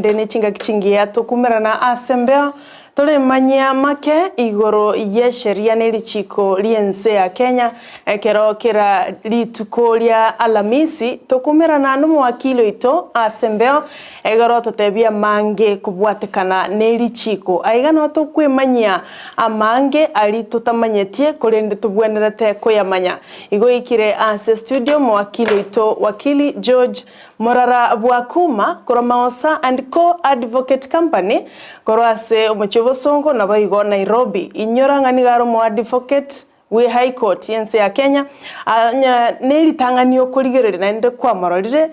Naende ne chingaki chingiya tokumerana ase embeo, toremanyia make igoro y'esheria ne richiko ri'ense ya Kenya. Ekero kera rituko ria Alamisi tokumerana nomowakili oito ase embeo, egere ototebie amange kobwatekana ne richiko. Aiga nao tokwemanyia amange aria totamanyetie korende tobwenerete koyamanya. Igo oikire ase studio omowakili oito Wakili George Morara bw'Akuma korwa Maosa and Co Advocate Company korwa ase omochie o Bosongo naboigo Nairobi. Inyora ng'a nigo are omoadvocate bwe High Court y'ense ya Kenya onye neritang'ani okorigereria naende kwamororire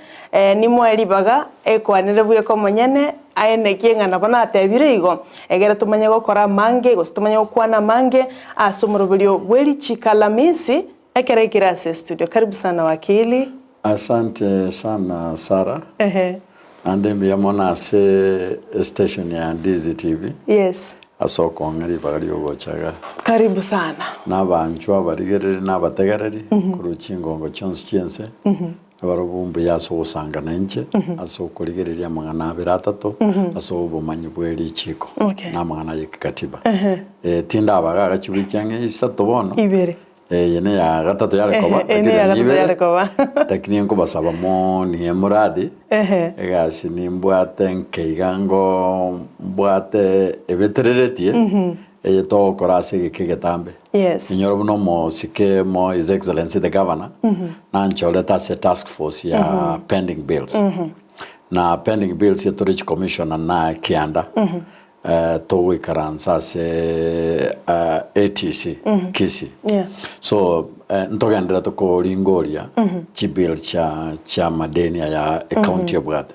nimoe ribaga ekwanere bweka omonyene aenekie ng'a nabo natebire igo egere tomanye gokora amange gose tomanye gokwana amange ase omoroberio bwe richika Alamisi Ekero aikire ase studio. Karibu sana wakili. Asante sana Sarah. Ehe. Naende mbuya mono ase estation ya Ndizi TV. Yes. Ase okong'a ribaga riogocha iga. Karibu sana. Na abanchwa abarigereri na abategereri korwa chingongo chionsi chi'ense. Nabarobwo mbuya ase ogosangana inche, ase okorigereria amang'ana abere atato, ase obomanyi bwe richiiko, Okay. na amang'ana ye kikatiba. Eh, tindabaga iga chiwiki ang'e isato bono, Ibere. eye ne ya gatato yare koba, Ehe, eye ne ya lakini gatato ibere, yare koba. lakini nkobasaba monie muradi, Ehe. egasi nimbwate nke iga ngo mbwate ebetereretie, eye togokora ase egeka egetambe. Yes. Inyore buna omosike mo His Excellency the Governor nanchorete ase task force ya pending bills. Na pending bills etore chicommissioner na kianda eh, togoikaransa ase eh, ATC Kisii. Yeah. So eh, ntogenderete koringoria chibill chia chia amadeni aya ecounty ebwate.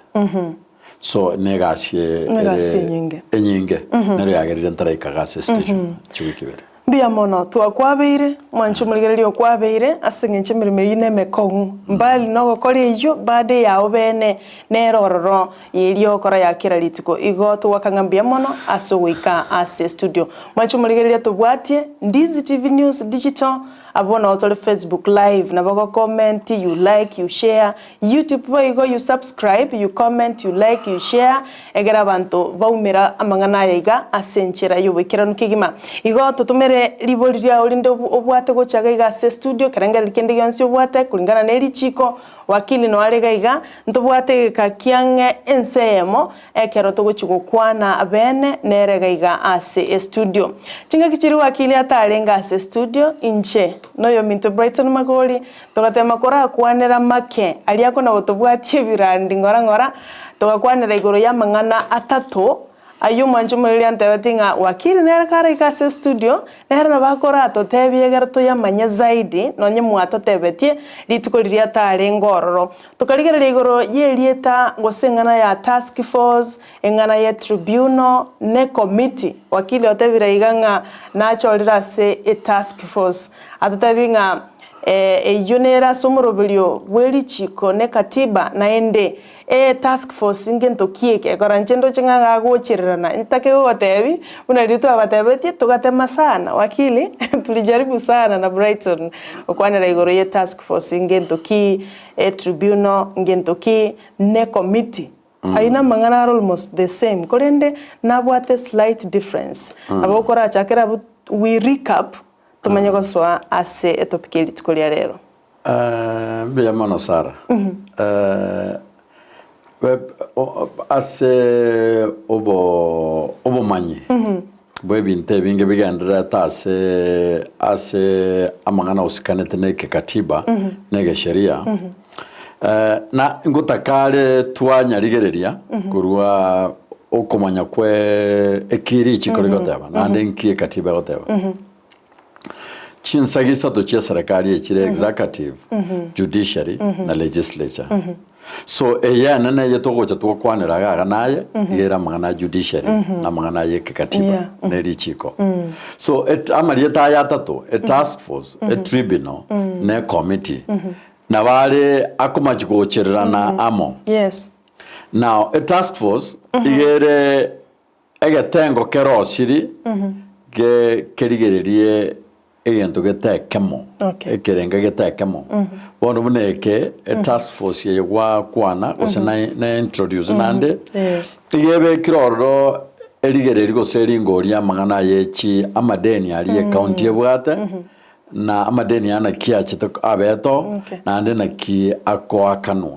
So negasi Negasi ere enyinge. enyinge nero yagerire ntaraika ase station chiwiki ibere. Mbuya mono, twakwabeire, mwanche omorigereria okwabeire, ase eng'encho emeremo eyio nemekong'u. Mbali nogokora eyio, bado eyao bene nere ororo yeria ogokora ya kera rituko. Igo togoaka ng'a mbuya mono ase ogoika ase estudio. Mwanche omorigereria tobwatie Ndizi TV News Digital, abwo nabo tore Facebook live, nabo ogo comment, you like, you share, YouTube boigo you subscribe, you comment, you like, you share, egere abanto baumera amang'ana aya iga ase enchera y'oboikeranu kegima. Igo totomere ribori riao rinde obwate gocha iga iga ase estudio, kerengererio kende gionsi obwate kulingana ne richiko, wakili noyo are iga iga, ntobwate egeka kiang'e ense eyemo Ekero togochia gokwana bene nere iga iga ase estudio. Chingaki chiria wakili atarenge ase estudio, inche noyominto Brighton Magori togatema korakwanera make aria akona gotobwatia ebirandi ng'ora ng'ora, togakwanera igoro y'amang'ana atato ayio omwanchi omoreri antebetie ng'a wakili nere karaika ase estudio, Nere nabo akoratotebie egere toyamanye zaidi, nonye mwatotebetie rituko riria atarenge ororo. Tokarigereria igoro y'erieta gose eng'ana ya task force, eng'ana ye tribunal, ne committee. Wakili otebire iga ng'a nachorire ase etask force. Atotebie ng'a eyio nere ase omoroberio bwe richiko ne katiba naende Ee task force ngento ki eke ekora inche ndoche ng'a gagochererana ntake gogotebi buna riria twabatebetie togatema sana wakili tulijaribu sana na Brighton gokwanera igoro ye task force ngento ki, e tribunal ngento ki, ne committee ayio na amang'ana are almost the same korende nabwate slight difference nabo okorachakere abwo we recap tomanye gosoa ase etopic ye rituko ria rero. Mbuya mono Sarah. Ase obo obomanyi bw'ebinto ebinge bigendererete ase ase amang'ana osikanete na ekekatiba na egesheria, na ngotaka are twanyarigereria korwa okomanya kwe eki richiko rigoteba naende nki ekatiba egoteba. Chinsaga isato chia serikali echire executive, judiciary na legislature. So eye enene eye togocha twakwanera iga iga naye iga ere amang'ana a judiciary na amang'ana ya ekekatiba Yeah. na erichiko. So et amarieta aya atato, e task force, e tribunal na e committee nabo are akomachi gochererana amo. Yes. Now e task force iga ere Egetengo kerosiri ge kerigererie egento gete ekemo, Okay. ekerenga gete ekemo. Bono buna eke, etask force eye gwakwana gose na na introduce naende, Eh. iga ebekire ororo erigereria gose eringoria amang'ana aye chi amadeni aria ecounty ebwate, na amadeni aya naki achete abete oo, Okay. naende naki akoakanwa.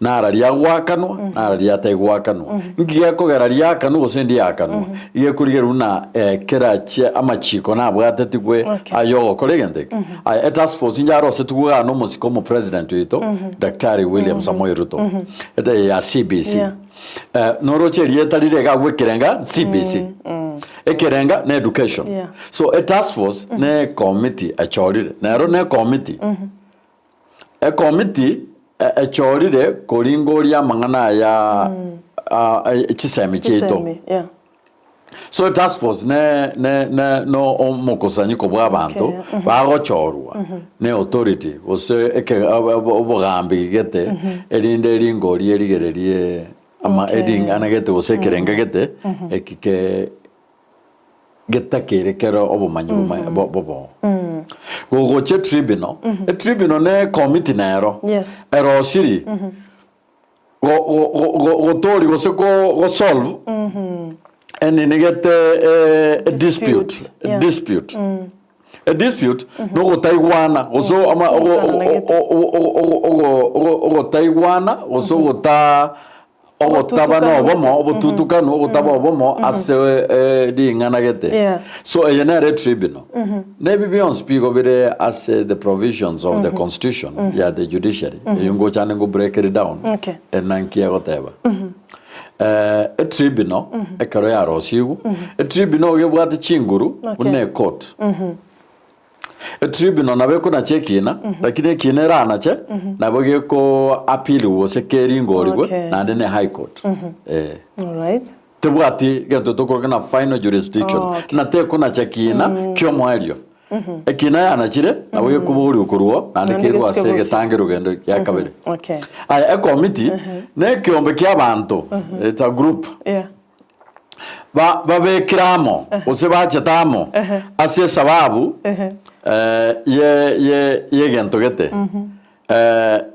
Nara riagoakanwa, nara riataigoakanwa. Inki gekogera riakanwa gose ndiakanwa? Iga ekorigereria buna kera chie amachiko nabwatetigwe Okay. aye ogokora egento eke. Aya etask force inche arosetigwe igaa na omosike omopresident oito, Daktari William Samoei Ruto, ete ya CBC. Yeah. Noroche erieta rire iga agwo ekerenga CBC. Ekerenga na education. Yeah. So etask force ne ecommittee echorire, nero ne ecommittee. Ekomiti echorire koringoria amang'ana aya chisemi chiaito. Chisemi, yeah. So etask force ne ne ne no omokusanyiko bwa abanto Okay, bagochorwa ne authority gose eke obogambi gete erinde eringorie erigererie ama Okay. ering'ana gete gose ekerenga gete eki ke getakeire kere obomanyi boma- bo- bobo. Gogocha etribunal, etribunal ne ecommittee nero, Yes. erosiri go- go- go- go- gotori gose go- gosolve enini gete dispute, Dispute, yeah. dispute. A dispute nogotaigwana gose ama ogo- Ogosana gete. o- o- o- o- o- ogotaigwana gose ogota ogotaba Obotutukanu nobomo obotutukanu ogotaba obomo ase ring'ana gete. Yeah. So eye nere etribunal. Na ebi bionsi pi igo bire ase the provisions of the constitution ya the judiciary, eywo ngochande ngo break it down, Okay. enanki egoteba. Etribunal ekero yarosigwe, etribunal iga ebwate chinguru Okay. buna ecourt. Etribunal nabo ekonacha ekina, lakini ekina eranache, nabo geko appeal gose keringorigwe Okay. naende ne high court. Eh. Alright. Tebwati gento tokoroka ng'a final jurisdiction, Oh, okay. ng'a tekonacha kina kiomoerio. Ekina yanachire, nabo gekobogorigwa korwa oo, naende Naende kerwa gesuke ase bosio. egetange rogendo gia kabere. Okay. Aya ekomiti, na ekeombe kia abanto, it's a group. Yeah. Ba babekire amo, gose bachete amo, ase esababu ye ye yegento gete.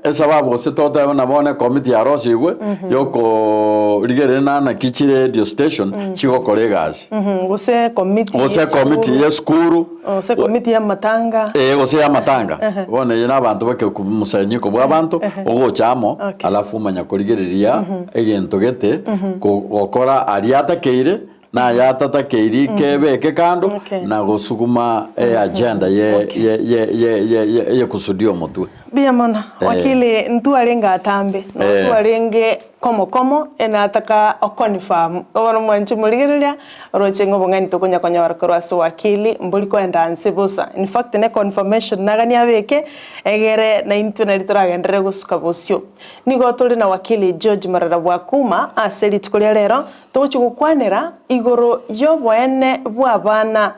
Esababu gose totebe buna bono ekomiti yarosigwe, yokorigereria na naki chiredio station chigokora egasi. Gose ekomiti Gose ekomiti yesukuru. yesukuru. Gose ekomiti y'amatanga. Ee, gose y'amatanga. Bono eye nabanto bake omosenyiko bwa abanto, ogocha amo, Okay. alafu omanya korigereria egento gete, ko gokora aria atakeire, na aya atatakeiri kebeke kando, Okay. na gosuguma eagenda ye ye ye ye ye ye eyekusudia omotwe. Mbuya mono wakili ntwarenge atambe Eh. no twarenge komo komo enataka okonfirm bono mwanche morigereria oroche ng'a obong'aini tokonya konyora korwa ase wakili mbori koenda nse bosa in fact ne confirmation nagani abeke egere naintwe nari toragenderere gosuka bosio. Nigo tore na wakili George Marara Bwakuma ase rituko ria rero togochi gokwanera igoro yoboene bwa abana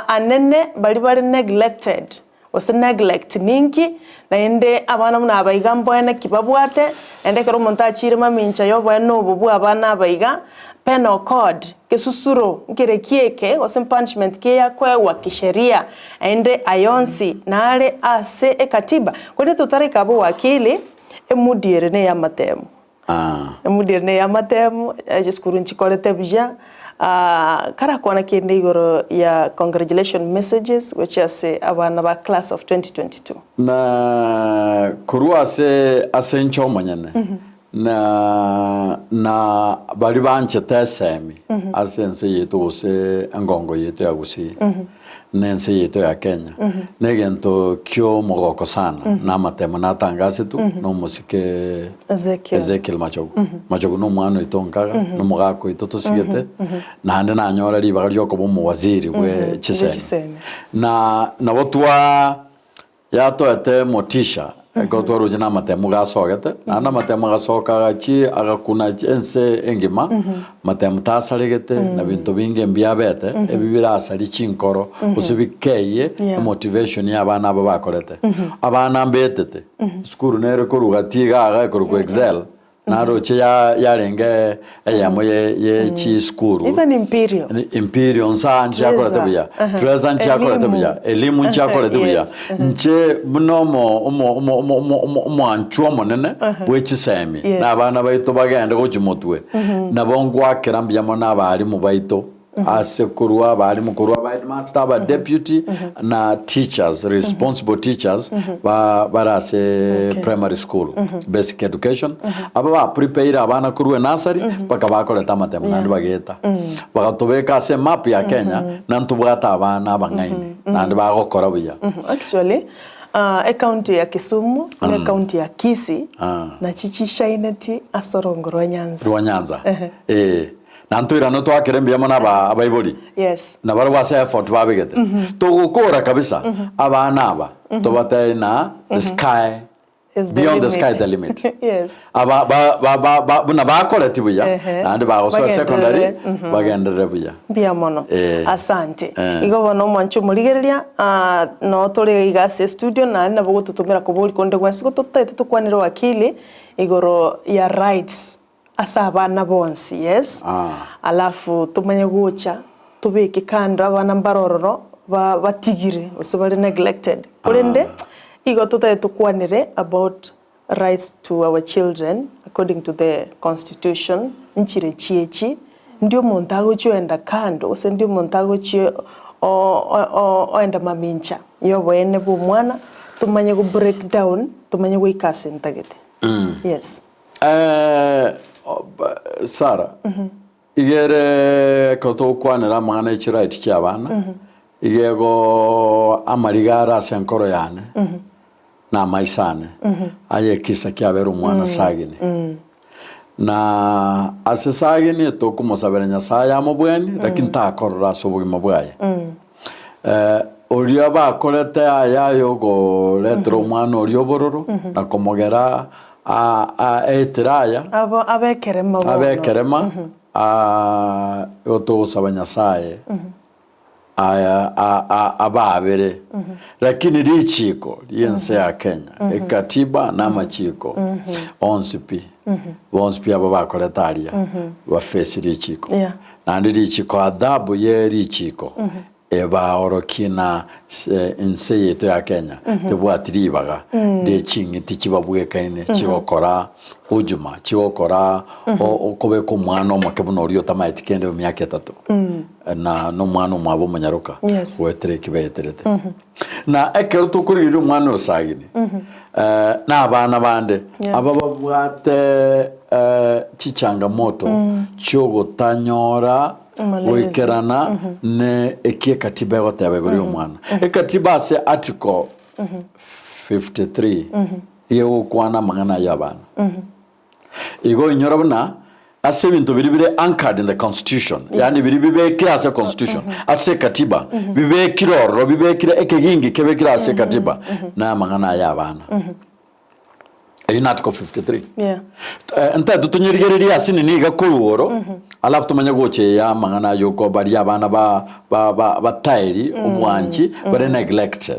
Anene baria bare neglected, gose neglect ninki, naende abana buna aba iga mboene ki babwate, naende ekero omonto achiire mamincha ya oboene obo bwa abana aba iga, penal code, kesusuro nkere ki eke gose punishment ki eyakoegwa kisheria, naende aya onsi nare ase ekatiba. Korende totaraika abwo wakili, emudi ere neya amatemo. Emudi ere neya amatemo, chisukuru nchikorete buya, karakwana kende igoro ya congratulation messages gochia ase abana ba class of 2022. Na korwa ase ase inche omonyene, na na baria banchete esemi ase ense yaito gose engongo yaito ya Gusii, na ense yaito ya Kenya, na egento ki'omogoko sana, na amatemo natangasetwe na omosike Ezekiel. Ezekiel Machogu. Machogu na omwana oito nkaga, na omogaka oito tosigete, naende nanyora ribaga riokoba omowaziri bwe chisemi. Bwe chisemi. Na nabo twa yatoete motisha ekero twaroche na amatemo gasogete, naende amatemo agasoka agachie agakuna ense engima, matemo tasaregete na binto binge mbiabete, ebi birasarie chinkoro gose bikeyie emotivation ya abana aba bakorete. Abana mbetete, esukuru nere korwa gati iga iga ekorokwa Excel. Naroche ya yarenge eyemo ye ye chisukuru. Even Imperial. Imperial nsa nchiakorete Treza. buya. Aha. Treza nchiakorete Elimu. buya. Elimu nchiakorete buya. Yes. Nche buna omo omo omo omo omo omo omwanchwa omonene bwe chisemi. Yes. Na abana baito bagende gochia motwe. Nabo ngwakera mbuya mono abalimu baito. Ase korwa abalimu korwa aba headmaster, aba deputy na teachers, responsible teachers ba bare ase Okay. primary school, basic education, aba ba prepare abana korwa enursery mpaka bakorete amatemo naende bageta. Bagatobeka ase emap ya Kenya na ntobwate abana abang'aini naende bagokora buya. Actually, ah, ecounty ya Kisumu na ecounty ya Kisii Ah. nachi chishaineti ase orongo rwa Nyanza. Rwa Nyanza. Eh. Na ntoirane toakere mbuya mono aba abaibori Yes. na barabwo ase effort babegete. Togokora kabisa abana aba tobatebie na the sky Is the beyond the sky limit. the limit. Yes. Aba ba ba ba ba buna bakoreti buya Ehe. naende bagosoa secondary Bagenderere, bagenderere buya. Mbuya mono. Eh. Asante. Eh. Igo bono omwanche omorigereria, ah, no tore iga ase estudio naende nabo ogototomera koboria konde gwensi gototagete tokwanere wakili igoro ya rights Ase abana bonsi, yes. Alafu tomanye gocha tobeke kando abana mbare ororo ba batigire gose bare neglected. Korende igo totagete tokwanere about rights to our children according to the constitution, nchire chiechi, ndi omonto agochia oenda kando gose ndi omonto agochia oenda mamincha ya oboene bwa omwana, tomanye go break down, tomanye goika ase ntagete. Yes. Sarah, iga ere ekero togokwanera amang'ana e chiright chia abana, iga ego amariga are ase enkoro yane, na amaiso ane, aye ekisa kiabere omwana Sagini. Na ase Sagini tokomosabera Nyasaye amobweni, lakini takorora ase obogima bwaye. Oria bakorete aya ay'ogoretera omwana oria obororo, na komogera aetere aya, Abo abekerema bono. abekerema, igo togosaba Nyasaye aya abaabere. Lakini richiiko ri'ense ya Kenya, ekatiba na amachiiko onsi pi, bonsi pi aba bakorete aria, baface richiiko. Yeah. Naende richiiko adhabu ye richiiko ebaorokie na ense yaito ya Kenya tebwati ribaga rie ching'iti chibabwekaine chigokora hujuma, chigokora okobeka omwana omoke buna oria otamaeti kende emiaka etato na nomwana omwabo omonyaroka Yes. goetera eki baeterete. Na ekero tokorigereria omwana osagini na abana bande Yeah. aba babwate chichangamoto chiogotanyora Amalezi. goikerana ne eki ekatiba egoteba igoro ya omwana. Ekatiba ase article 53 iga egokwana amang'ana ayio abana. Igo inyora buna ase ebinto biria bire anchored in the constitution, yaani biria bibekire ase constitution, ase ekatiba, bibekire ororo, bibekire ekegingi kebekire ase ekatiba, na amang'ana aya abana. Eyio na article 53. Yeah. Eh, ntaete tonyerigererie ase nini iga korwa oro, alafu tomanye gocha eye amang'ana aya okobaria abana ba ba ba bataeri obwanchi bare neglected.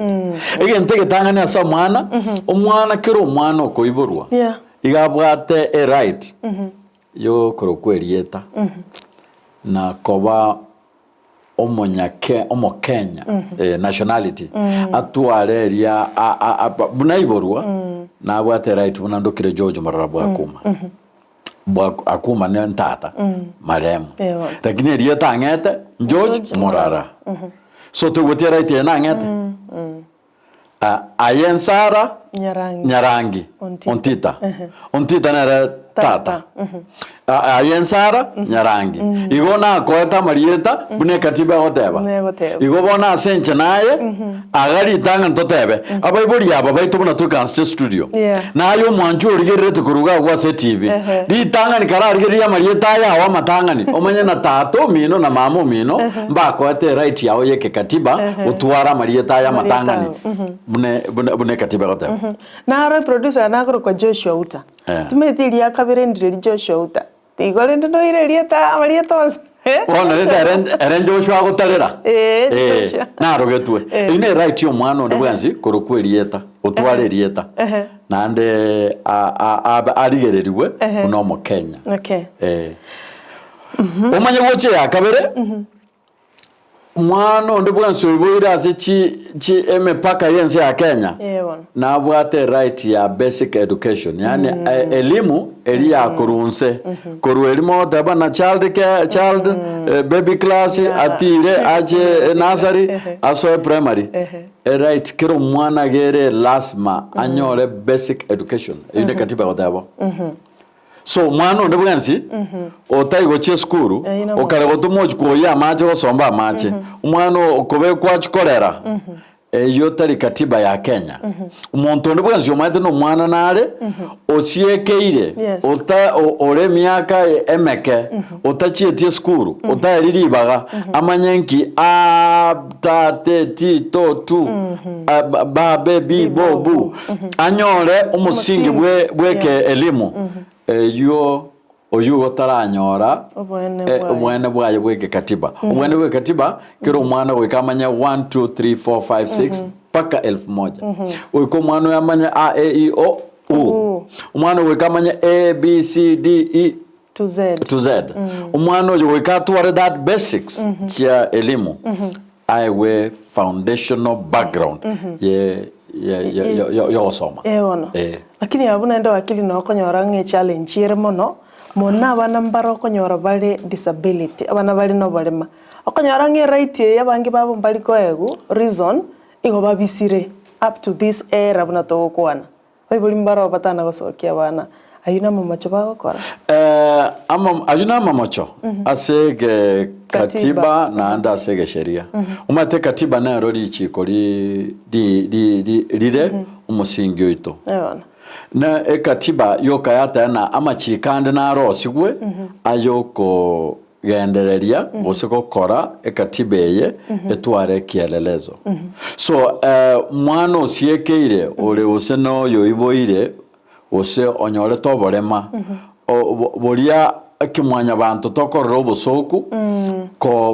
Egento egetang'ani ase omwana, omwana kera omwana okoiborwa, Yeah. Iga abwate eright yokorokwa erieta na koba omonyake omokenya nationality atware eria a- a- a- buna aiborwa nabwate eright buna ndokire George Morara Bwakuma. Bwa- Akuma ne ntata marehemu Ewa. lakini erieta ang'ete George George Morara. So toigweti eright eye nang'ete? Aye Nsara Nyarangi. Nyarangi Ontita. Ontita Ontita nere tata Aye Nsara Nyarangi igo nakoete amarieta buna ekatiba egoteba Buna egoteba. igo bono ase inche naye aga ritang'ani totebe abaibori aba baito buna toikansete estudio Yeah. naye omwanchi origererete korwa iga agwo ase etv Ehe. ritang'ani kararigererie amarieta aya ao amatang'ani omanye na tata omino na mama omino Mbakoete eright yao y'ekekatiba gotwara amarieta aya amatang'ani buna buna buna ekatiba egoteba. Naro eproducer yane akorokwa Joshua Uta. Eh. Timanyeti eria kabere ndire ri Joshua Uta. Igo rende noire erieta amarieta onsi. Bono rende ere ere Joshua agotarera Eh, Eh, Joshua. narogetwe. Eyio ne right ya omwana onde bwensi korokwa erieta, gotwara erieta. Ehe. Naende a- a- abe arigererigwe Ehe. buna omokenya. Okay. Eh. Omanye gocha eya kabere, Omwana onde bwensi oiboire ase chi chi emepaka y'ense ya Kenya Eh, bono. nabwate eright ya basic education yaani elimu eria ya korwa nse korwa eria mogoteba na child care child baby class atire ache nursery asoe primary eright kera omwana iga ere lasima anyore basic education eyio ne katiba egoteba bo. So omwana onde bwensi otari gochia esukuru, Ayio namo- okare gotoma ochia koyia amache gosomba amache, omwana okobekwa achie korera, eyio tari katiba ya Kenya. Omonto onde bwensi omanyete na omwana nare, osiekeire, Yes. ota o- ore emiaka emeke, otachieti esukuru, otaeri ribaga, amanye nki aa ta te ti to tu, a ba ba be bi bo bu, anyore omosingi bwe bweke elimu, eywo oywo igo taranyora Oboene eh, bwaye. oboene bwaye bwa egekatiba. Oboene bwa egekatiba, kera omwana goika amanye one, two, three, four, five, six, mpaka elfu moja. Goika omwana oyo amanye a, e, i, o, u. U. Omwana goika amanye a, b, c, d, e, To Z. to Z. Omwana oyo goika atware that basics chia elimu, aegwe foundational background ye ye ye ye yogosoma. Eh bono. Eh. Lakini abwo naende wakili noo okonyora ng'a echallenge ere mono, mono abana mbare okonyora bare disability, abana bare na oborema. Okonyora ng'a eright eye abange babo mbari koegwa reason, igo babisire up to this era buna togokwana. Baibori mbaro batana gosokia abana, ayio namamocho bagokora. Eh, ama, ayio namamocho ase ege Katiba. katiba naende ase egesheria. Omanyete katiba nero richiko ri ri ri ri rire omosingi oito. Eh bono. Na ekatiba yoka yateba amachiko ande narosigwe ayoko Gendereria gose gokora ekatiba eye etware ekielelezo. So mwana osiekeire ore gose noyoiboire gose onyorete oborema boria ekemwanyabanto tokorora obosoku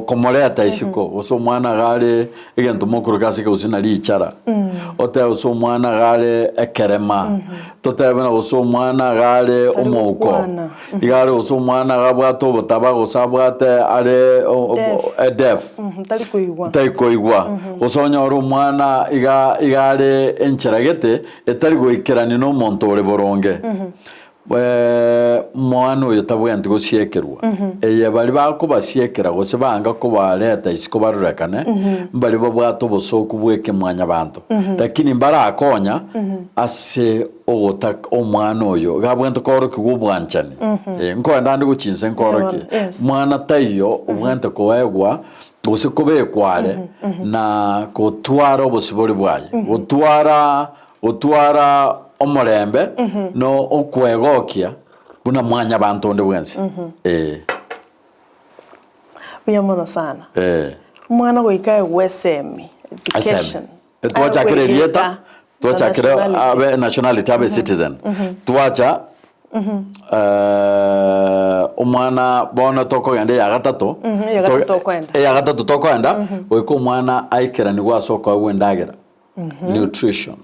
komoreta isiko gose omwana iga are egento mokoroka ase ekegusii na richara otebe gose omwana iga are ekerema totebe na gose omwana iga are Tari omouko. gokwana. Iga are gose omwana iga abwate obotaba gose abwate are Deaf. edeaf Mhm, tari koigwa. tari koigwa gose onyore omwana iga iga are enchera gete etari goikerania na omonto ore boronge mwana oyo tabwenereti gosiekerwa eye baria bakobasiekera gose banga kobareta isiko barorekane mbari babwate obosoku bwa ekemwanyabanto lakini mbarakonya ase Ogotaka omwana oyo iga abwenerete koorokigwa obwanchani. Eh, nkoenda ande gochia inse nkoorokie. Yes. Mwana taiyo obwenerete koegwa gose kobekwa are na gotwara obosibore bwaye, gotwara gotwara omorembe na okwegokia buna mwanyabanto onde bwensi. Eh. Buya mono sana. Eh. Omwana goika aegwe esemi, education. Esemi. Twachakire erieta, twachakire abe nationality abe citizen. Twacha omwana bono tokogenda eya gatato, Eya gatato tokoenda. eya gatato tokoenda, goika omwana aikeranigwe ase okoegwa endagera, nutrition.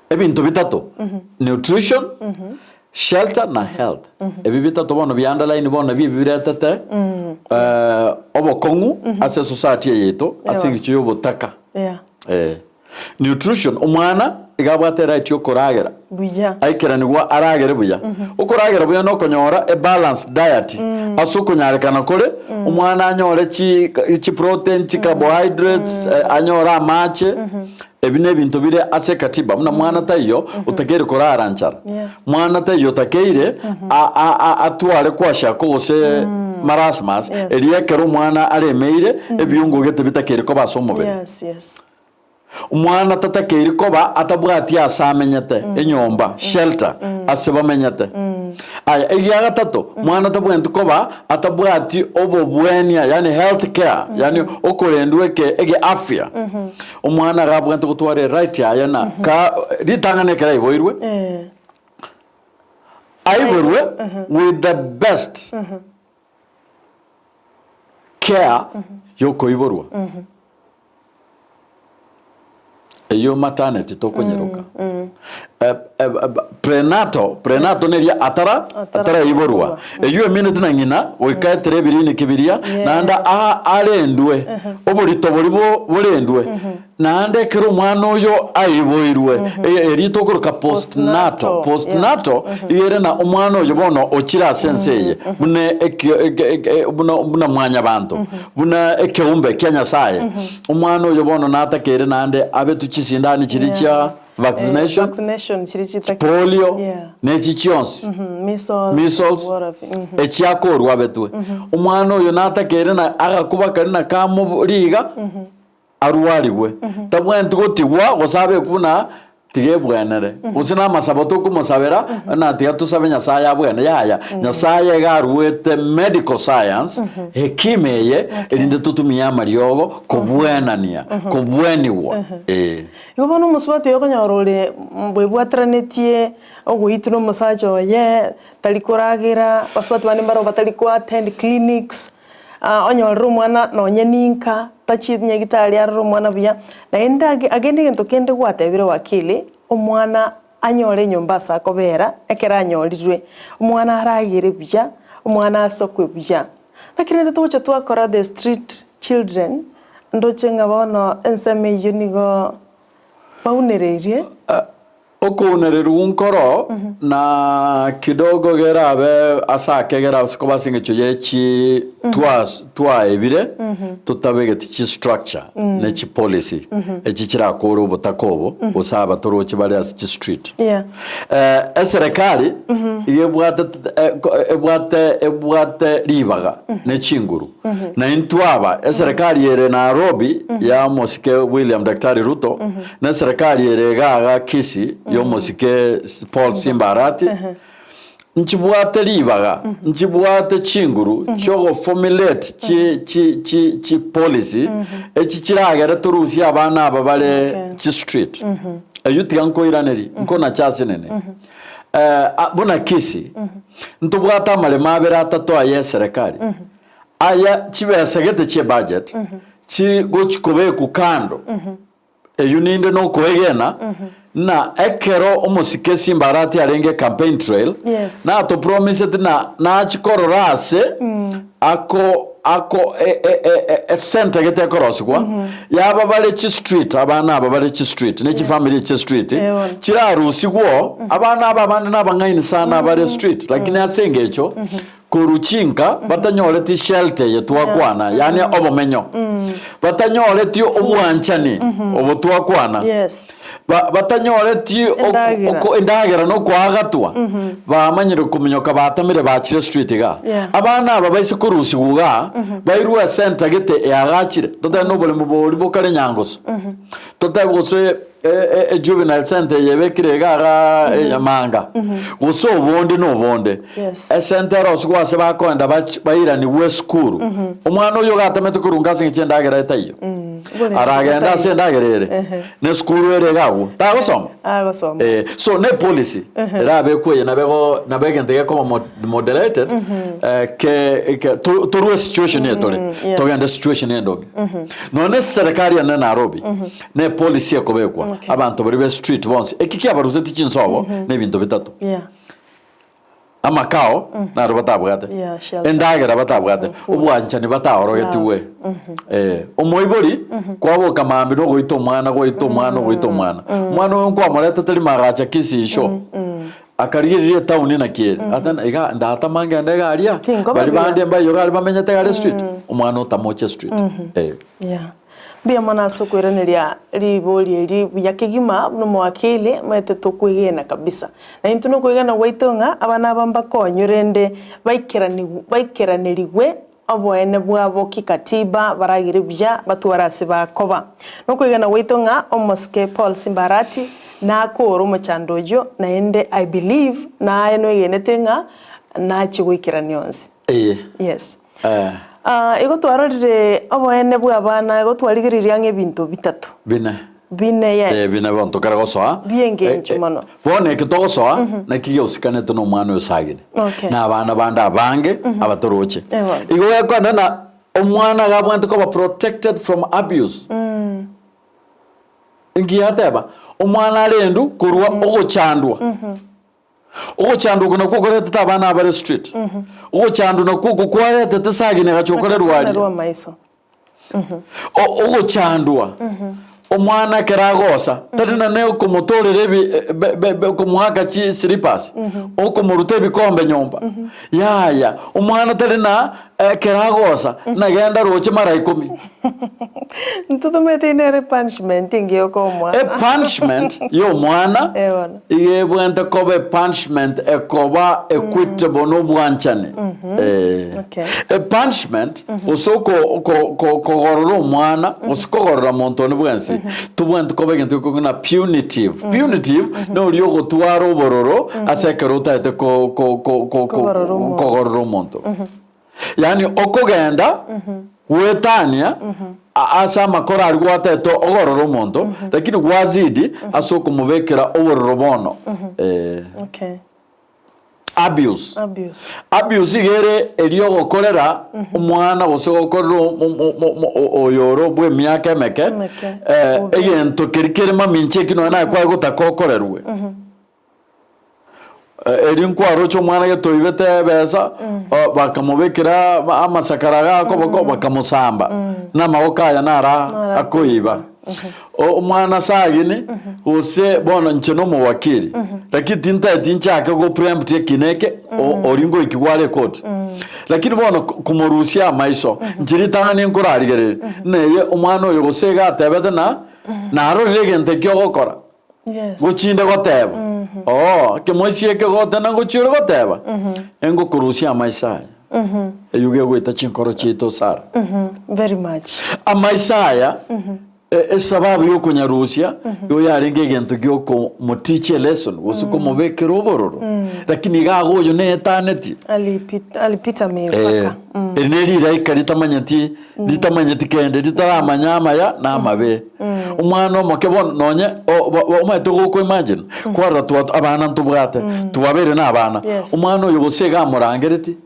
Ebinto bitato, nutrition, shelter na health. Ebi bitato bono bia underline bono nabio ebi biretete obokong'u ase esociety eye yaito ase eng'encho ya obotaka. Yeah. Eh. Nutrition, omwana iga abwate eright ya okoragera. Buya. Aikeranigwa aragere buya. Okoragera buya nokonyora e balanced diet ase okonyarekana kore, omwana anyore chi chiprotein, chicarbohydrates, anyore amache, ebi na ebinto bire ase ekatiba buna mwana taiyo otakeire korara nchara. Yeah. Mwana taiyo otakeire a- a- a- atware kwashako gose marasmus, Yes. erio ekero omwana aremeire, ebiungo gete bitakeire koba ase omobere. Yes, yes. Omwana tatakeiri koba atabwati aase amenyete, enyomba, shelter, ase bamenyete. Aya, egia gatato, mwana tabwenereti koba atabwati obobwenia, yaani health care, yaani okorendwa eke ege afya. Omwana iga abwenerete gotwara eright yaye na ka ritang'ani ekero aiboirwe, Eh. aiborwe with the best. Care yokoiborwa eyio maternity tokonyeroka Prenatal, prenatal neria atara ataraiborwa eyio emineti na ng'ina goika etere ebiriniki biria naende arendwe oborito boria borendwe Naende ekero omwana oyo aiboirwe, eria tokoroka postnatal, postnatal iga ere na omwana oyo bono ochire ase ense eye buna ekio eke eke buna buna mwanyabanto, buna ekeumbe kia Nyasaye. Omwana oyo bono natakeire naende abetwe chisindani chiria chia vaccination, Vaccination chiria chitaki polio, Yeah. na echi chionsi. Measles, Measles, whatever. echiakorwa abetwe. Omwana oyo natakeire na agakuba karia na kamoriga. Arwarigwe, tabwenereti gotigwa gose abekwe buna tiga ebwenere, gose namasabo tokomosabera buna tiga tosabe Nyasaye abwene, yaya. Nyasaye iga aruete medical science, hekima eye, erinde totumie amariogo kobwenania, kobwenigwa, eh. Igo bono omosubati oyo okonyora ore bwebwateranetie ogoitwa na omosacha oye, tari koragera, abasubati bande mbaro batari ko attend clinics, Onyorere omwana nonye ninka, tachie nyagitari arore omwana buya, naende age agende egento kende gwatebire wakili, omwana anyore enyomba ase akobera, ekero anyorirwe, omwana aragere buya, omwana asokwe buya. Naki rende togocha twakora the street children, ndoche ng'a bono ensemo eyio nigo baunereirie. Okounererwa nkoro na kidogo gerabe ase ake gerabe koba ase engencho ye chi twaebire totabegeti chi structure ne chi policy echi chirakore obotaka obo gose aba toroche bare ase chi street. Eserekari iga ebwate ebwate ebwate ribaga ne chinguru na intwe aba eserekari ere Nairobi ya omosike William Daktari Ruto Neserekari ere iga iga Kisii y'omosike Paul Simba Arati, nchibwate ribaga, nchibwate chinguru chiogoformulate chi chi chi chi policy echi chiragere torusie abana aba bare chi street. Eyio tiga nkoiranerie, nkonache ase nene. Buna Kisii, ntobwate amaremo abere atato aya eserekari, aya chibesa gete chie budget, chigochi kobekwa kando. Eyio ninde nokoegena, ng'a ekero omosike Simba Arati arenge campaign trail, Yes. natopromiseti na nachi korora ase ako ako e- e- e- e- esenta gete ekorosigwa, yaba bare chistreet, abana aba bare chistreet, ne chifamiri chie street, Eh, bono. chirarusigwo, abana aba abande nabang'aini sana bare street, lakini ase engecho Korwa chinka batanyoreti shelter eye twakwana, yaani obomenyo, batanyoreti obwanchani obo twakwana, Yes. ba- batanyoreti oko- Endagera. oko- endagera na okoagatwa, bamanyire kominyoka batamire bachire street igaa. Yeah. Abana aba baise korusigwa igaa, bairwe esenta gete eagachire, totebe na oboremo boria bokare nyangoso, totebe gose Ejuvenile centre eye ebekire iga igaa enyamanga, gose obonde na obonde, Yes. esente erosigwe ase bakoenda bach bairanigwe esukuru, omwana oyio gatemete korunga ase eng'encho endagera etaiyo, Oboremo aragende ase botaiyo. endagera ere, Ehe. na esukuru ere iga agwo, tagosoma? Agosoma. Eh, so ne policy erabekwe eye nabo ego nabo egento gekoba mo moderated, ke ke to torwe situation eye tore, yeah. togende situation ende onge. Nonya na eserekari ene Nairobi, Ne policy ekobekwa, Okay. abanto baria be street bonsi, eki kiabaruseti chinsobo na ebinto bitato. Yeah. Amakao naro batabwate, Yeah, shelter. endagera batabwate, obwanchani bataorogetigwe. Eh, omoibori kwaboka mambia na ogoita omwana goita omwana ogoita omwana. Omwana oyo nkwamoretete rimo agacha Kisii isho, akarigereria etown naki ere, ata iga ndatama ngende iga aria, Tinkoba baria buya. bande mbaiyo iga aria bamenyete iga aria street, omwana otamoche street. Eh. Yeah. Mbuya mono ase okoiraneria ribori eri buya kegima buna omowakili omanyete tokwegena kabisa. Na intwe nokwegena gwaito ng'a abana aba mbakonywe rende baikeraniwu baikeranerigwe oboene bwabo kikatiba baragere buya batware ase bakoba. Nokwegena gwaito ng'a omosike Paul Simba Arati nakore omochando oyio naende I believe naye noegenete ng'a nachie goikerania onsi. Eye. Yes. Eh. Ah, igo twarorire oboene bw'abana, igo twarigereria ang'e ebinto bitato. Bine. Bine, yes. Eh, bine bono tokare gosoa. Bi'engencho Eh, eh, mono. Bono eke togosoa, naki giosikanete na omwana oyo Sagini. Okay. Na abana bande abange abatoroche. Eh, bono. Igo gekwana na. Omwana iga abwenerete koba protected from abuse. Inki yateba? Omwana arendwe korwa ogochandwa. Ogochandwa oko nakwo koretete abana abare street. Ogochandwa nakwo oko kwaretete sagini agacha okorerwa aria. Akarwa amaiso. O- ogochandwa omwana ekero agosa tari nane okomotorera ebi be- be- be- okomoaka chi slippers okomoruta ebikombe nyomba yaya omwana tari na ekero agosa nagenda roche mara ikomi. Ntotomanyete nere punishment engiya okomoa. Epunishment ya omwana Eh bono. iga ebwenerete koba epunishment ekoba equitable na obwanchani. Eh. Okay. Epunishment gose oko oko ko kogorora omwana gose kogorora monto onde bwensi tobwenereti koba egento gekong'u buna punitive. Punitive noria ogotwara obororo ase ekero otagete ko ko ko ko ko Kogorora omonto. kogorora omonto. Yaani okogenda goetania ase amakoro aria gwatete ogorora omonto, lakini gwazidi ase okomobekera obororo bono. Eh. Okay. Abuse. Abuse. Abuse iga ere eria ogokorera omwana gose gokorera oyoro bwa emiaka emeke, Emeke. eh, Bobe. egento keria kere mamincha eki nonya naye kwaye gotaka okorerwe. Erio nkwaroche omwana gete oibete ebesa, bakamobekera amasakara iga akoboko, bakamosamba, na amaboko aya naro akoiba. Omwana sagini, gose bono inche na omowakili, lakini tintageti nchake go preempt ekina eke, oria ngoikigwa are ekoti. Lakini bono komorusia amaiso, inche ritang'ani nkorarigereria, neye omwana oyo gose iga atebete na narorire egento eki ogokora. Yes. Gochinde goteba, Oo, ekemoisia eke gotena ngochia ore goteba, engokorusia amaiso aya. Eyio gegoeta chinkoro chiaito Sara. Very much. Amaiso aya, e- esababu yokonyarusia, igo yarenge egento giokomoteach a lesson, gose komobekera obororo. Lakini iga iga oyo neetanetie. Alipita, alipita Eh, mipaka. eri ne riraika ritamanyeti ritamanyeti kende ritaramanya amaya na amabe. Omwana omoke bono nonye o- bo- bo- omanyete goko imagine kwarora twa abana ntobwate twabeire na abana Yes. omwana oyo gose iga amorangereti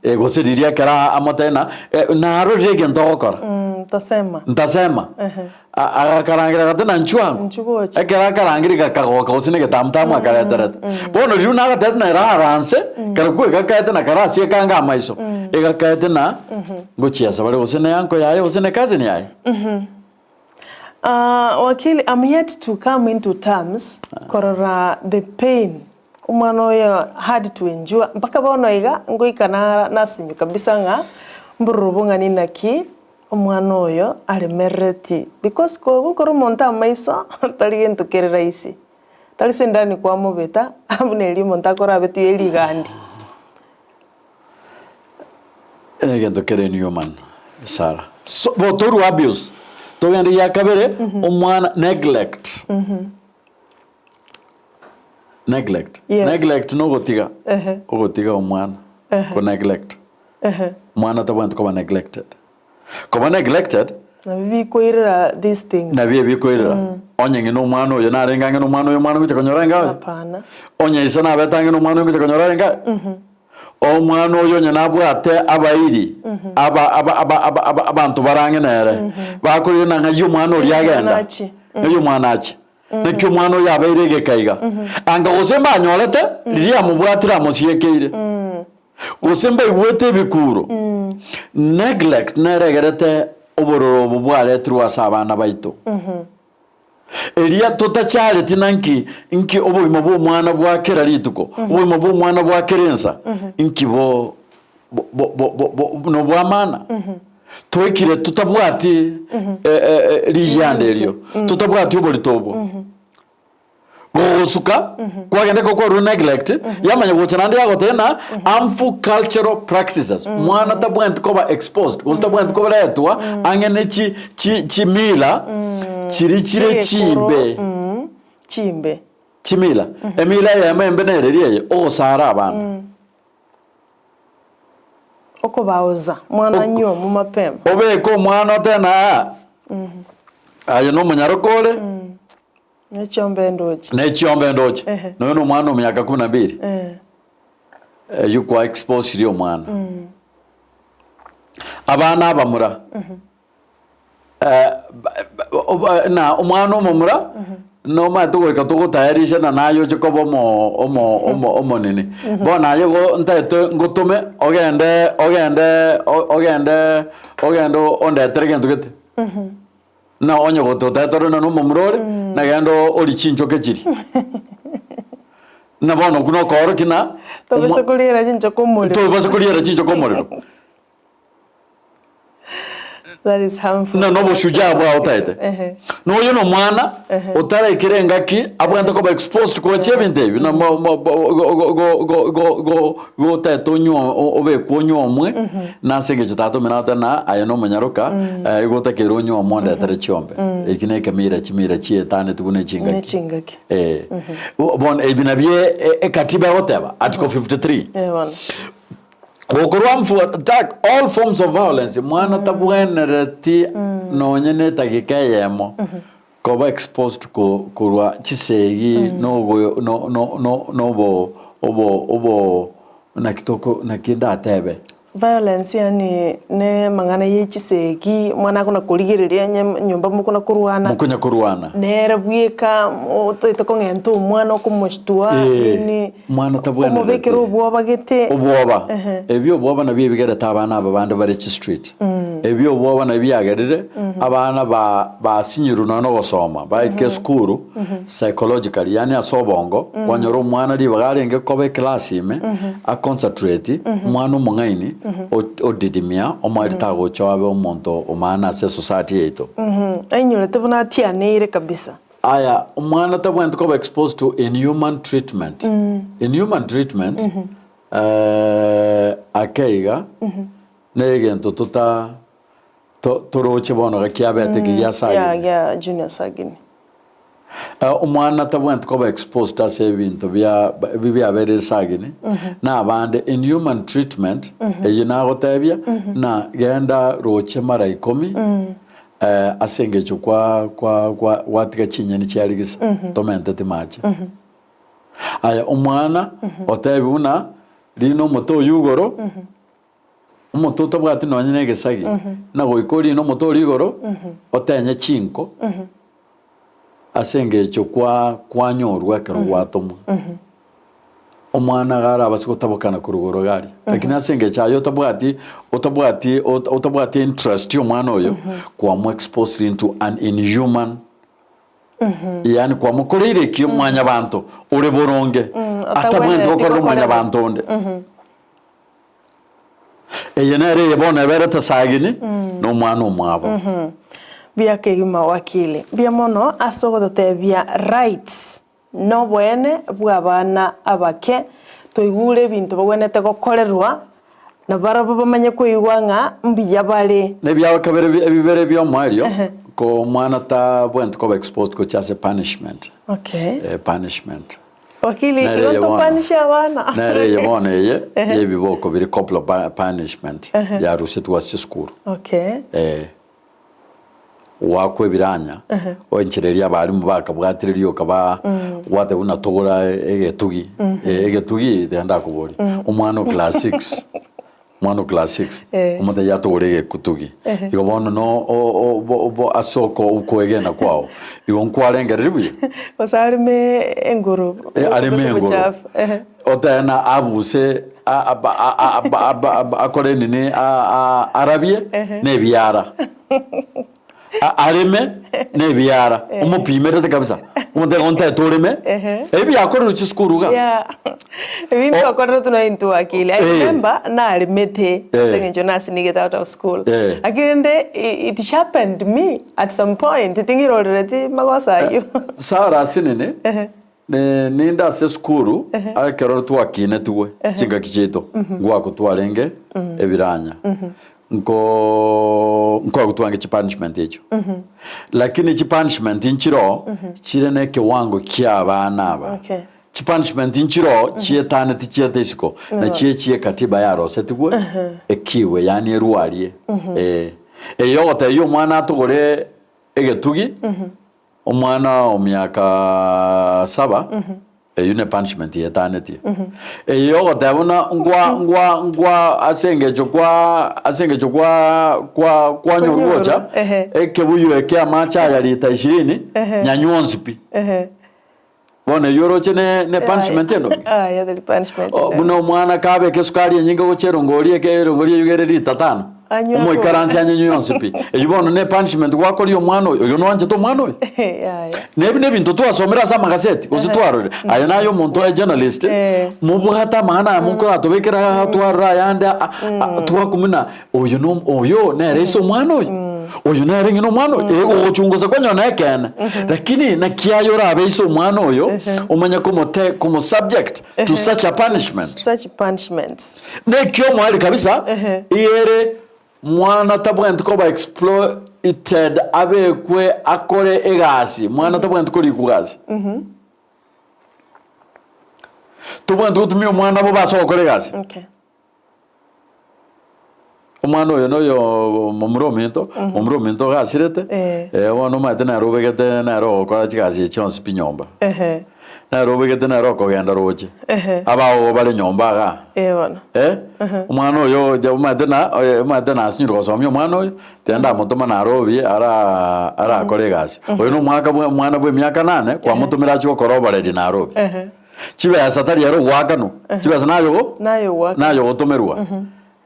eh, gose riria ekero amotebia ng'a eh, narorire egento ogokora Ntasema. ntasema Agakarangera agati na nchwo ango. Inchuo gocha. Ekero akarangeria gakagoka gose na egetamutamu akareterete. Bono riria nagatebete na erara nse, karokwo egakaete na karasie ekange amaiso, egakaete na ngochiesa bare gose ne uncle yaye gose ne cousin yaye. Ah, wakili, I'm yet to come into terms korora the pain omwana oyo had to endure mpaka bono iga ngoika na nasinyu kabisa ng'a mbororo bong'ani naki Omwana oyo aremerereti because kogokora omonto amaiso tari gento kere rahisi, tari sindani kwamobeta buna eria omonto akorabetwe ye rigandi. Egento kere inhuman Sarah. So, botorwa abuse togende gia kabere omwana neglect. Neglect. Yes. Neglect nogotiga. Ehe. Ogotiga omwana. Ehe. Ko neglect. Ehe. Omwana tabwenereti koba neglected. Koba neglected, Nabio bikoirera these things. nabio ebikoirera. Onye ng'ina omwana oyo narenge ang'e na omwana oyo omwana ogocha konyora arenge aye. Hapana. Onye ise nabete ang'e na omwana oyo ngocha konyora arenge aye. Omwana oyo onye nabwate abairi, aba aba aba aba aba abanto bare ang'e nere, bakorire ng'a ng'ai omwana oria Ng'ai agenda, omwana achie. ng'ai omwana achie. Naki omwana oyo abeire egeka iga? Anga gose mbanyorete riria amobwatire amosiekeire, gose mbaigwete ebikuuro. Neglect nere egerete obororo obo bwaretirwe ase abana baito. Eria totachareti na nki nki obogima bw'omwana bwa kera rituko, obogima bw'omwana bwa kera ensa, nki bo bo bo bo bo nobw'amana. Twaikire totabwati rigianda erio, totabwati oborito obwo. Gogosuka, kwagenda ekero kwarure neglect, yamanya gocha naende yagotebia ng'a harmful cultural practices, mwana tabwenereti koba exposed, gose tabwenereti koretwa ang'e ne chi chi chimila chiria chire chimbe. Chimbe. Chimila. Emila eyemo embe nere eria eye, ogosara abana. Okobaoza, mwana anyuomwe mapema. Obeke omwana otebe ng'a aa, aye nomonyaroka ore, Ne chiombe ndoche. ne chiombe ndoche, Ehe. noyo nomwana o miaka kumi na mbili, Eh. eywo kwa exposirie omwana. Abana abamura, na omwana omomura nomanyete goika togotayarisha na naye oche koba omo omo omo omonene. Bono aye igo ntaete ngotome ogende ogende ogende ogende ondetere gento gete. Na onye gototete ore na omomura ore, nagende orie chinchoke chiria. Na bono okwo nokoorokia na Tobasa koriera chinchoke omorero. Tobasa koriera chinchoke omorero. That is harmful. Na noboshujaa bwao otaete. Ehe. Na oyo nomwana Ehe. otaraikera engaki abwenerete koba exposed kochia ebinto ebi na mo- mo- bo- go- go- go- go- go- go otaete onywe obekwe onywe omwe na ase eng'encho tata omino agote na aye nomonyaroka eh, igo otakeire onywe omwe ondetere chiombe. Eki na ekemira chimira chietanetie buna echingaki. Ne chingaki. Eh. Bono ebi nabio e- ekatiba egoteba article 53. Eh, bono. Gokorwa mfu attack all forms of violence mwana tabwenereti nonye ne etageka eyemo koba exposed ko korwa chisegi nogo no no no nobo obo obo naki toko naki ndatebe. Violence yaani ne amang'ana ye chisegi, omwana akona korigereria onye nyomba mokona korwana. Mokonya korwana. Nere bweka otaete kong'enta omwana okomoshtua Ee, nini, omwana tabwenereti. okomobekera obwoba gete. Obwoba, Ehe. ebio obwoba nabio ebigerete abana aba bande bare chistreet. Ebio obwoba nabio biagerire abana ba basinyirwe nonya na ogosoma, baike esukuru psychologically yaani ase obongo, kwanyora omwana ribaga arenge koba eclass ime, aconcentrate, omwana omong'aini o- odidimia omoerio tagocha abe omonto omaana ase esociety yaito. Ainyorete buna atianeire kabisa. Aya, omwana tabwenereti koba exposed to inhuman treatment. Inhuman treatment, ake iga, na egento tota to- toroche bono iga kiabete eke gia Ya Sagini. gia Junior Sagini. Omwana tabwenereti koba exposed ase ebinto bia ebi biabeire Sagini, na abande inhuman treatment, eyio nagotebia, na genda roche mara ikomi, Ase engencho kwa kwa kwa gwatiga chinyeni chiarigisa, tomenteti mache. Aya omwana otebi buna rina omote oywo igoro, omote otabwati nonye na egesagi, na goika orine omote oria igoro, otenye chinko, ase engencho kwa kwanyorwa ekero gwatomwa. Omwana iga arabase gotabokana korwa igoro iga aria, lakini ase engencho aye otabwati otabwati otabwati interest ya omwana oyo, kwamo exposed into an inhuman yaani kwamokoreire ekio mwanyabanto ore boronge, atabwenereti otagwenereti gokorera gokorerwa. omwanyabanto onde. Eye nere eye bono eberete Sagini na omwana omwabo. Buya kegima wakili. Mbuya mono ase ogototebia rights. Noboene bw'abana abake, toigure ebinto bagwenerete gokorerwa, na barabwo bamanye koigwa ng'a mbuya bare. Nebiago kabere ebibere bi'omoerio, ko omwana tabwenereti koba exposed gochia ase punishment. Okay. Eh, punishment. Wakili, Nere igo eye bono. ntopanishe abana. Nere eye bono eye, yebiboko bire corporal punishment, yarusetwe ase chisukuru. Okay. Eh. Goakwa ebiranya, enchera eria abalimu bakabwatire rioka ba gwateba buna togora egetugi, egetugi tiga ndakoborie, omwana o class six, omwana o class six, Eh. omotebie atogore egetugi. Igo bono no o- o- bo- bo ase oko okoegena kwao, igo nkwarengereria buya? Gose areme engoro. Eh, areme gose engoro. obochafu. Ehe. Otebe na abuse a- aba- a- a- aba- aba- aba- akore nini a- a- arabie nebiara A- areme nebiara omopimerete kabisa omotebe igo ntaete oreme ebi biakorerwe chisukuru iga Yeah. Ebinto O- akorire tuna intwe wakili. I Eh. remember naremete Eh. ase eng'encho nasinigete out of school. Eh. Lakini rende i- it sharpened me at some point ting'irorereti magoso ayio. Sarah asinini Ehe. Ninde ase esukuru ekero twakinetigwe chingaki chiaito ngwako twarenge ebiranya nko nkoegwa twange chipunishment echio lakini chipunishment nchiroo chire na ekewango kia abana aba Okay. chipunishment nchiroo chietaneti chiete isiko na chie chie katiba yarosetigwe ekiwe yaani erwarie eh. Eye ogotebia omwana atogore egetugi Omwana o miaka saba. Eyio ne punishment yetanetie. Eye yogoteba buna ngwa ngwa ngwa ase engencho kwa ase engencho kwa kwa kwanyorwa gocha, Ehe. ekebuyu eke amache aya lita ishirini, Ehe. nyanywa onsi pi. Ehe. Bono eyio oroche ne ne punishment endo? Aya tari punishment O, buna omwana kabeka esukari enyinge gochia erongori eke erongori eyio iga ere lita tano, Anywe omoikaranse anyenywe yonsi pi. Eyio bono ne punishment gwakoria omwana oyo, oyo noanchete omwana oyo? Yaya. Nebi nebinto twasomire ase amagaseti, gose twarorire. Aye naye omonto ore journalist, Eh. mobwate amang'ana aya mokoratobekera igaa twarora ayande a- a- twakumia na oyo no oyo nere ise omwana oyo, oyo nere ng'ina omwana oyo, eh gogochungusa kwanyora na ekeene. Lakini naki aye orabe ise omwana oyo, omanye komote komosubject to such a punishment. Such punishment. Neki omoerio kabisa, iga ere mwana tabwenereti koba exploited abekwe akore egasi, mwana tabwenereti korikwa gasi. Tobwenereti gotumia omwana bobe ase ogokora egasi. Okay. Omwana oyo noyo momura ominto, momura ominto iga asirete, Eh. eh, bono omanyete nere obegete nere ogokora chigasi echi chionsi pi nyomba. Ehe. Nere obegete nere okogenda roche, Ehe. abaogo bare nyomba igaa. Eh bono. Eh, omwana oyo ocha omanyete na oye omanyete nasinyire gosomia omwana oyo, tiga ndamotoma Nairobi ara arakore egasi. Oyo na omwaka bwa omwana bwa emiaka nane, kwamotomera achie gokora oboreri Nairobi. Ehe. Chibesa tari ere ogoakanwa, chibesa naye ogo Naye ogoakanwa. naye ogotomerwa.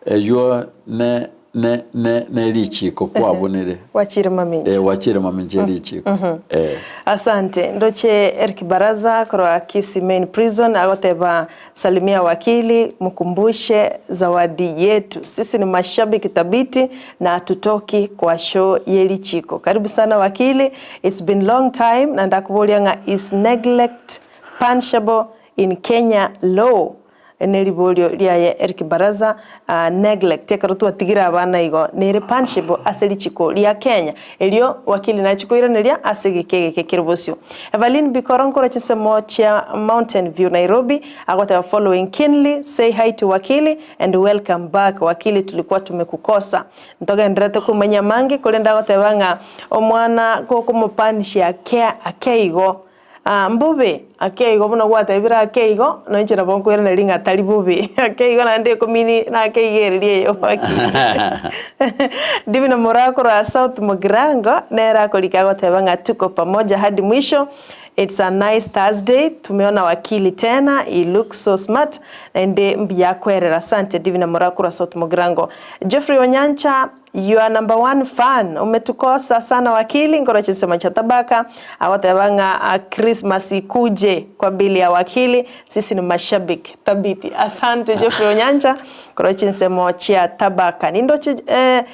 Eywo ne ne ne ne richiko kwabunire. Gwachire mamincha. Eh, gwachire mamincha erichiko. Eh. Asante. Ndoche Eric Baraza korwa Kisii Main Prison agoteba salimia wakili mkumbushe zawadi yetu. Sisi ni mashabiki thabiti na hatutoki kwa show ye richiko. Karibu sana wakili. It's been long time na ndakuboria ng'a is neglect punishable in Kenya law? Neriborio riaye Eric Baraza, neglect ekero twatigire abana igo nere punishable ase richiko ria Kenya? Erio wakili nachie koiraneria ase egeka egeke kere bosio. Evaline Bikoro nkore chinsemo chia Mountain View Nairobi agoteba following keenly say hi to wakili and welcome back wakili tulikuwa tumekukosa. Ntogendererete komanya amange korende agoteba ng'a omwana gokomopunisha ake ake igo Aa, mbobe, ake igo buna gwatebire ake igo, noinche nabo nkoiraneria ng'a tari bobe. Ake igo naende ekomini nake iga ereria eye obaki. Divina Moraa korwa South Mugirango, nere akorika agoteba ng'a tuko pamoja hadi mwisho, it's a nice Thursday, tumeona wakili tena, he looks so smart, naende mbuya akwerera. Asante Divina Moraa korwa South Mugirango. Geoffrey Onyancha Your number one fan umetukosa sana wakili nkoro chinsemo chia tabaka agoteba ng'a Christmas ikuje kwa bili ya wakili sisi ni mashabiki thabiti asante Geoffrey Onyancha korwa chinsemo chia tabaka nindoche eh,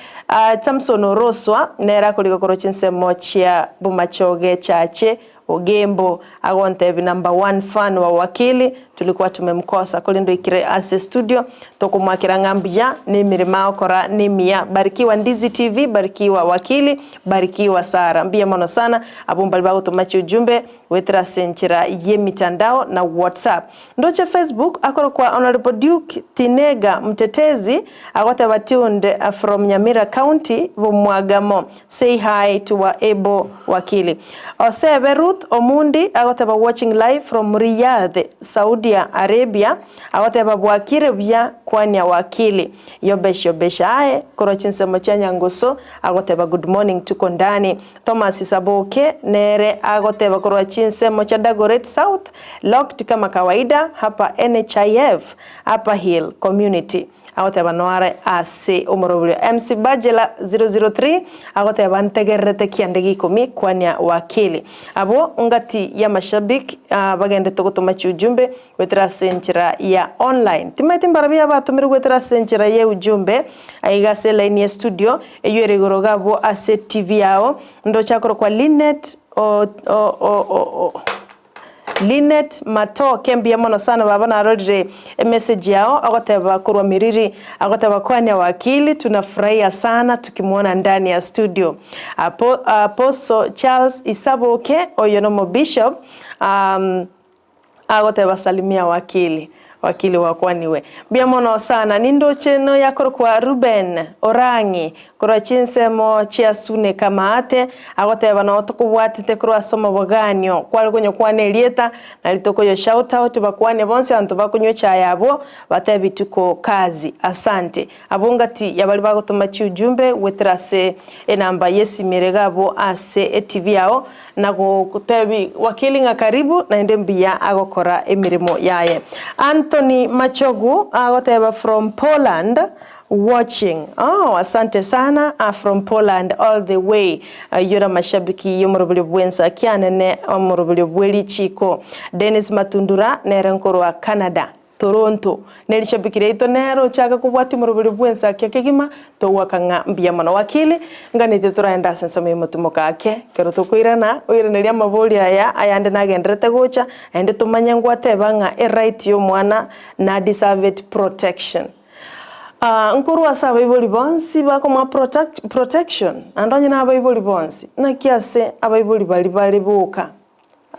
Samson Oroswa nere akorika korwa chinsemo chia Bomachoge Chache Ogembo agontebia number one fan wa wakili tulikuwa tumemkosa korende oikire ase studio tokomwakera ng'a mbuya na emeremo agokora nemiya barikiwa Ndizi TV barikiwa wakili barikiwa Sarah mbuya mono sana abwo mbari bagotoma chiujumbe goetera ase enchera y'emitandao na WhatsApp ndoche Facebook akorokwa Honourable Duke Tinega Mtetezi agoteba tuned from Nyamira County Bomwagamo Say hi to wa able wakili. Osebe Ruth Omundi agoteba watching live from Riyadh, Saudia Arabia agoteba bwakire buya kwania wakili. Yobesh yobesh aye korwa chinsemo chia Nyangusu agoteba good morning tuko ndani. Thomas Saboke nere agoteba korwa chinsemo chia Dagoret South locked kama kawaida hapa NHIF Upper Hill Community. Agoteba noare ase omoroberio. MC Bajela 003 agoteba ntegererete kiande g'ikomi kwania wakili. Abwo ngati y'amashabik bagendete gotoma chiujumbe goetera ase enchera ya online. Timaeti mbarabwo abatomire goetera ase enchera y'eujumbe aiga ase elaini ye studio eywo ere igoro iga abwo ase TV yao. Ndoche akorokwa Linet o o o o. Linet Matoke mbuya mono sana baba narorire emessage yao agoteba korwa Miriri agoteba kwania wakili tunafurahia sana tukimuona ndani ya studio Apo, Apostle Charles Isaboke oyo nomo bishop um, agoteba salimia wakili. Wakili gwakwaniwe. Mbuya mono sana. Nindoche noyakorokwa Reuben Orang'i korwa chinsemo chia Suneka Maate agoteba noo tokobwatete korwa ase omoboganio kware konyokwana erieta nari tokoyo shout out bakwanie bonsi abanto bakonywa echae abwo batebi tuko kazi. Asante. Abwo ngati ya baria bagotoma chiujumbe goetera ase enamba y'esimi ere iga abwo ase etv yao na gotebi wakili ng'a karibu naende mbuya agokora emeremo yaye. Anthony Machogu agoteba from Poland watching oh asante sana from Poland all the way oyio na mashabiki y'omoroberio bwensa kianene omoroberio bwe richiko. Dennis Matundura nere nkorwa Canada. Toronto, ne rishabiki riaito nere ochake kobwatia omoroberio bw'ensakia kegima, togoaka ng'a mbuya mono. Wakili, nganete toraende ase ensemo y'omotumoka ake, ekero tokoirana, oiranerie amaborio aya ayande nagendererete gocha, naende tomanye ngwateba ng'a eright y'omwana na deserved protection. Ah, nkorwa ase abaibori bonsi bakomoa protection, naende onye nabaibori bonsi, naki ase abaibori baria bare boka?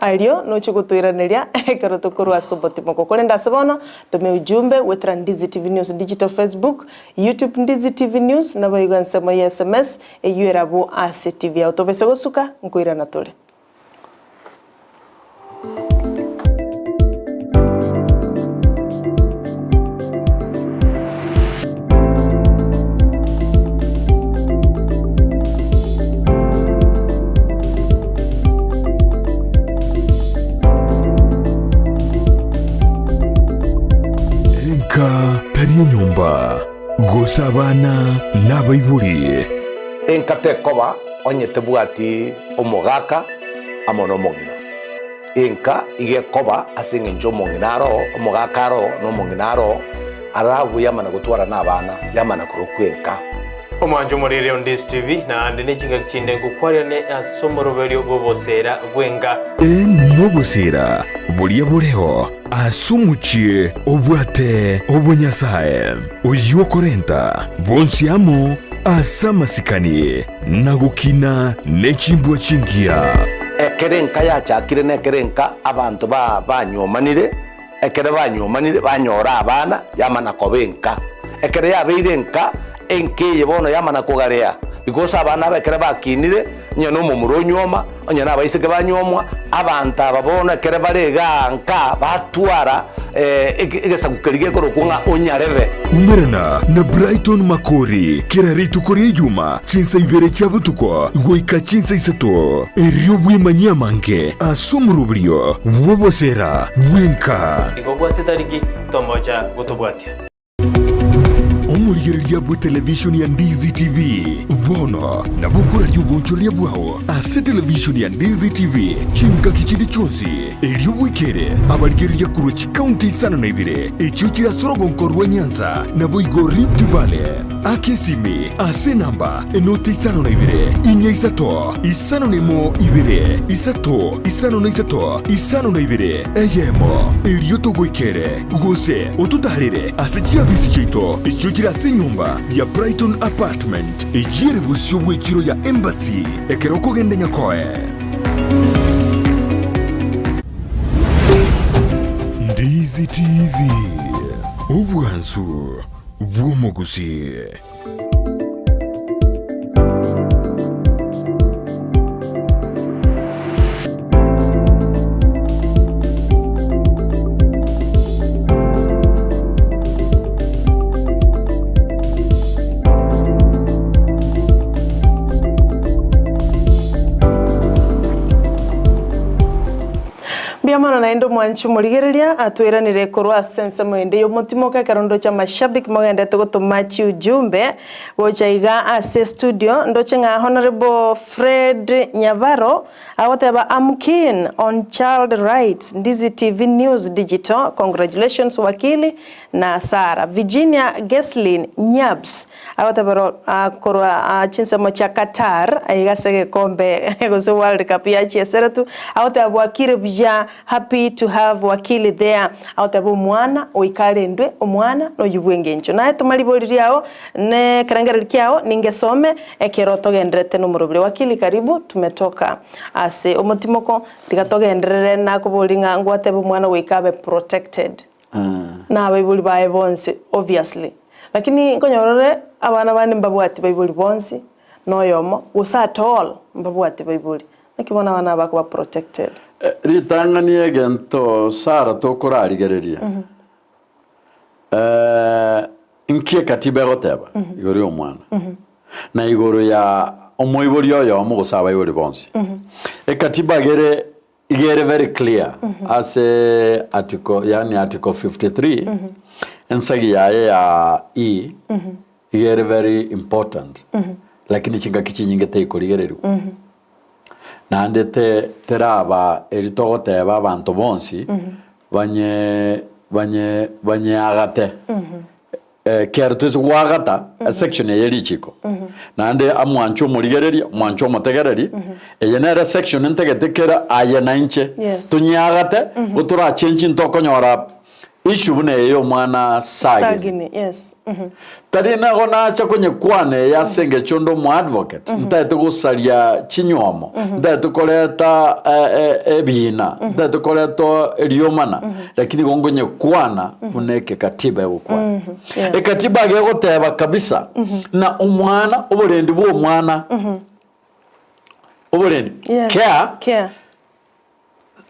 Ario nochie gotoiraneria ekero tokorwa ase obotimoko. Korende ase bono, tome ujumbe goetera Ndizi TV News Digital Facebook, YouTube Ndizi TV News, naboigo ensemo ya sms eyio erabwo ase TV yao. Tobese gosuka, nkoirana tore. Enka tari enyomba, gose abana nabaibori. Enka tekoba onye tebwati omogaka amo nomong'ina. Enka iga ekoba ase engencho omong'ina aroo, omogaka aroo, na omong'ina aroo, arabwo yamana gotwara nabana, yamana korokwa enka. Omwancho omoriri o Ndisi TV, naende ne chingaki chinde ngokwarerane ase omoroberio bw'oboseera bw'enka. Ee, nobosera boria boreo ase omochie obwate obonyasae, oyio okorenta bonsi amo ase amasikani na gokina ne chimbwa chingiya. Ekero enka yachakire nekero enka abanto banywomanire, Ekero banywomanire banyora abana, yamana koba enka. Ekero yabeire enka, enka eye bono yamana kogarea, because abana aba ekero bakinire, onye na omomura onywoma, onye na abaiseke banywomwa, abanto aba bono ekero bare igaa nka, batwara egesaku keria gekorokwa ng'a onyarebe. Umerana na Brighton Makori kera rituko ri'Ejuma chinsa ibere chia botuko goika chinsa isato, erio bwemanyie amange ase omoroberio bw'oboseera bw'enka. Igo bwate tariki tomocha gotobwatia. Omorigereria bw'etelevishoni ya Ndizi TV bono nabo okoraria obonchoreria bwao ase televishoni ya Ndizi TV chingaki chinde chionsi, erio bwekere abarigereria korwa chikaunti isano na ibere echio chire ase orogonko rwa Nyanza naboigo Rift Valley. Aka esimi ase enamba enoti isano na ibere, inya isato, isano na emo ibere, isato, isano na isato, isano na ibere, eyemo, erio togoikere, gose ototaarere ase chiabisi chiaito echio chire ase enyomba ya Brighton Apartment, eyio ere bosio bw'echiro ya Embassy, ekero okogenda Nyakoe. Ndizi TV, obwansu bw'omogusii. Mbuya mono naende omwanchi omorigereria atweranire korwa ase ensemo ende y'omotimoka ekero ndoche amashabiki mogendete gotoma chiujumbe gocha iga ase studio ndoche ng'a Honourable Fred Nyabaro agoteba am keen on child rights Ndizi TV News Digital congratulations wakili na Sarah Virginia Geslin Nyabs Agoteba korwa chinsemo chia Qatar aiga ase egekombe gose World Cup ya chieseretu, agoteba bwakire buya, happy to have wakili there. Agoteba omwana goika arendwe, omwana noyio bw'engencho. Naye toma ribori riao ne ekerengererio kiao ningesome ekero togendererete nomorobiri. Wakili karibu, tumetoka ase omotimoko, tiga togenderere nakoboria ng'a ngwatebe omwana goika abe protected. Na abaibori baye bonsi obviously. Lakini nkonyora ore abana bande mbabwati baibori bonsi, na oyomo, gose at all mbabwati baibori. Naki bono abana aba bakoba protected? Ritang'ani egento Sarah tokorarigereria, nki ekatiba egoteba igoro y'omwana, na igoro ya omoibori oyomo gose abaibori bonsi. Ekatiba gere iga ere very clear ase article yaani article 53, ensegi yaye ya E, iga ere very important, lakini chingaki chinyinge teikorigereriwa. Naende te teraba eri togoteba abanto bonsi banye banye banyeagate. Ekero toise goagata esection eye richiko, naende amwanche omorigereria, omwanche omotegereri, eye nere section ntagete kera aye na inche Yes. tonyeagate, go torachenchi ntokonyora issue buna eye ya omwana Sagini. Sagini, yes. Tari nago nacha konyekwana eye ase engencho onde omoadvocate, ntagete gosaria chinywomo, ntagete koreta ebiina, ntagete koreta eriomana, lakini igo nkonyekwana buna eke katiba egokwana. Ekatiba iga egoteba kabisa ng'a omwana, oborendi bwa omwana, oborendi, Yes, care care.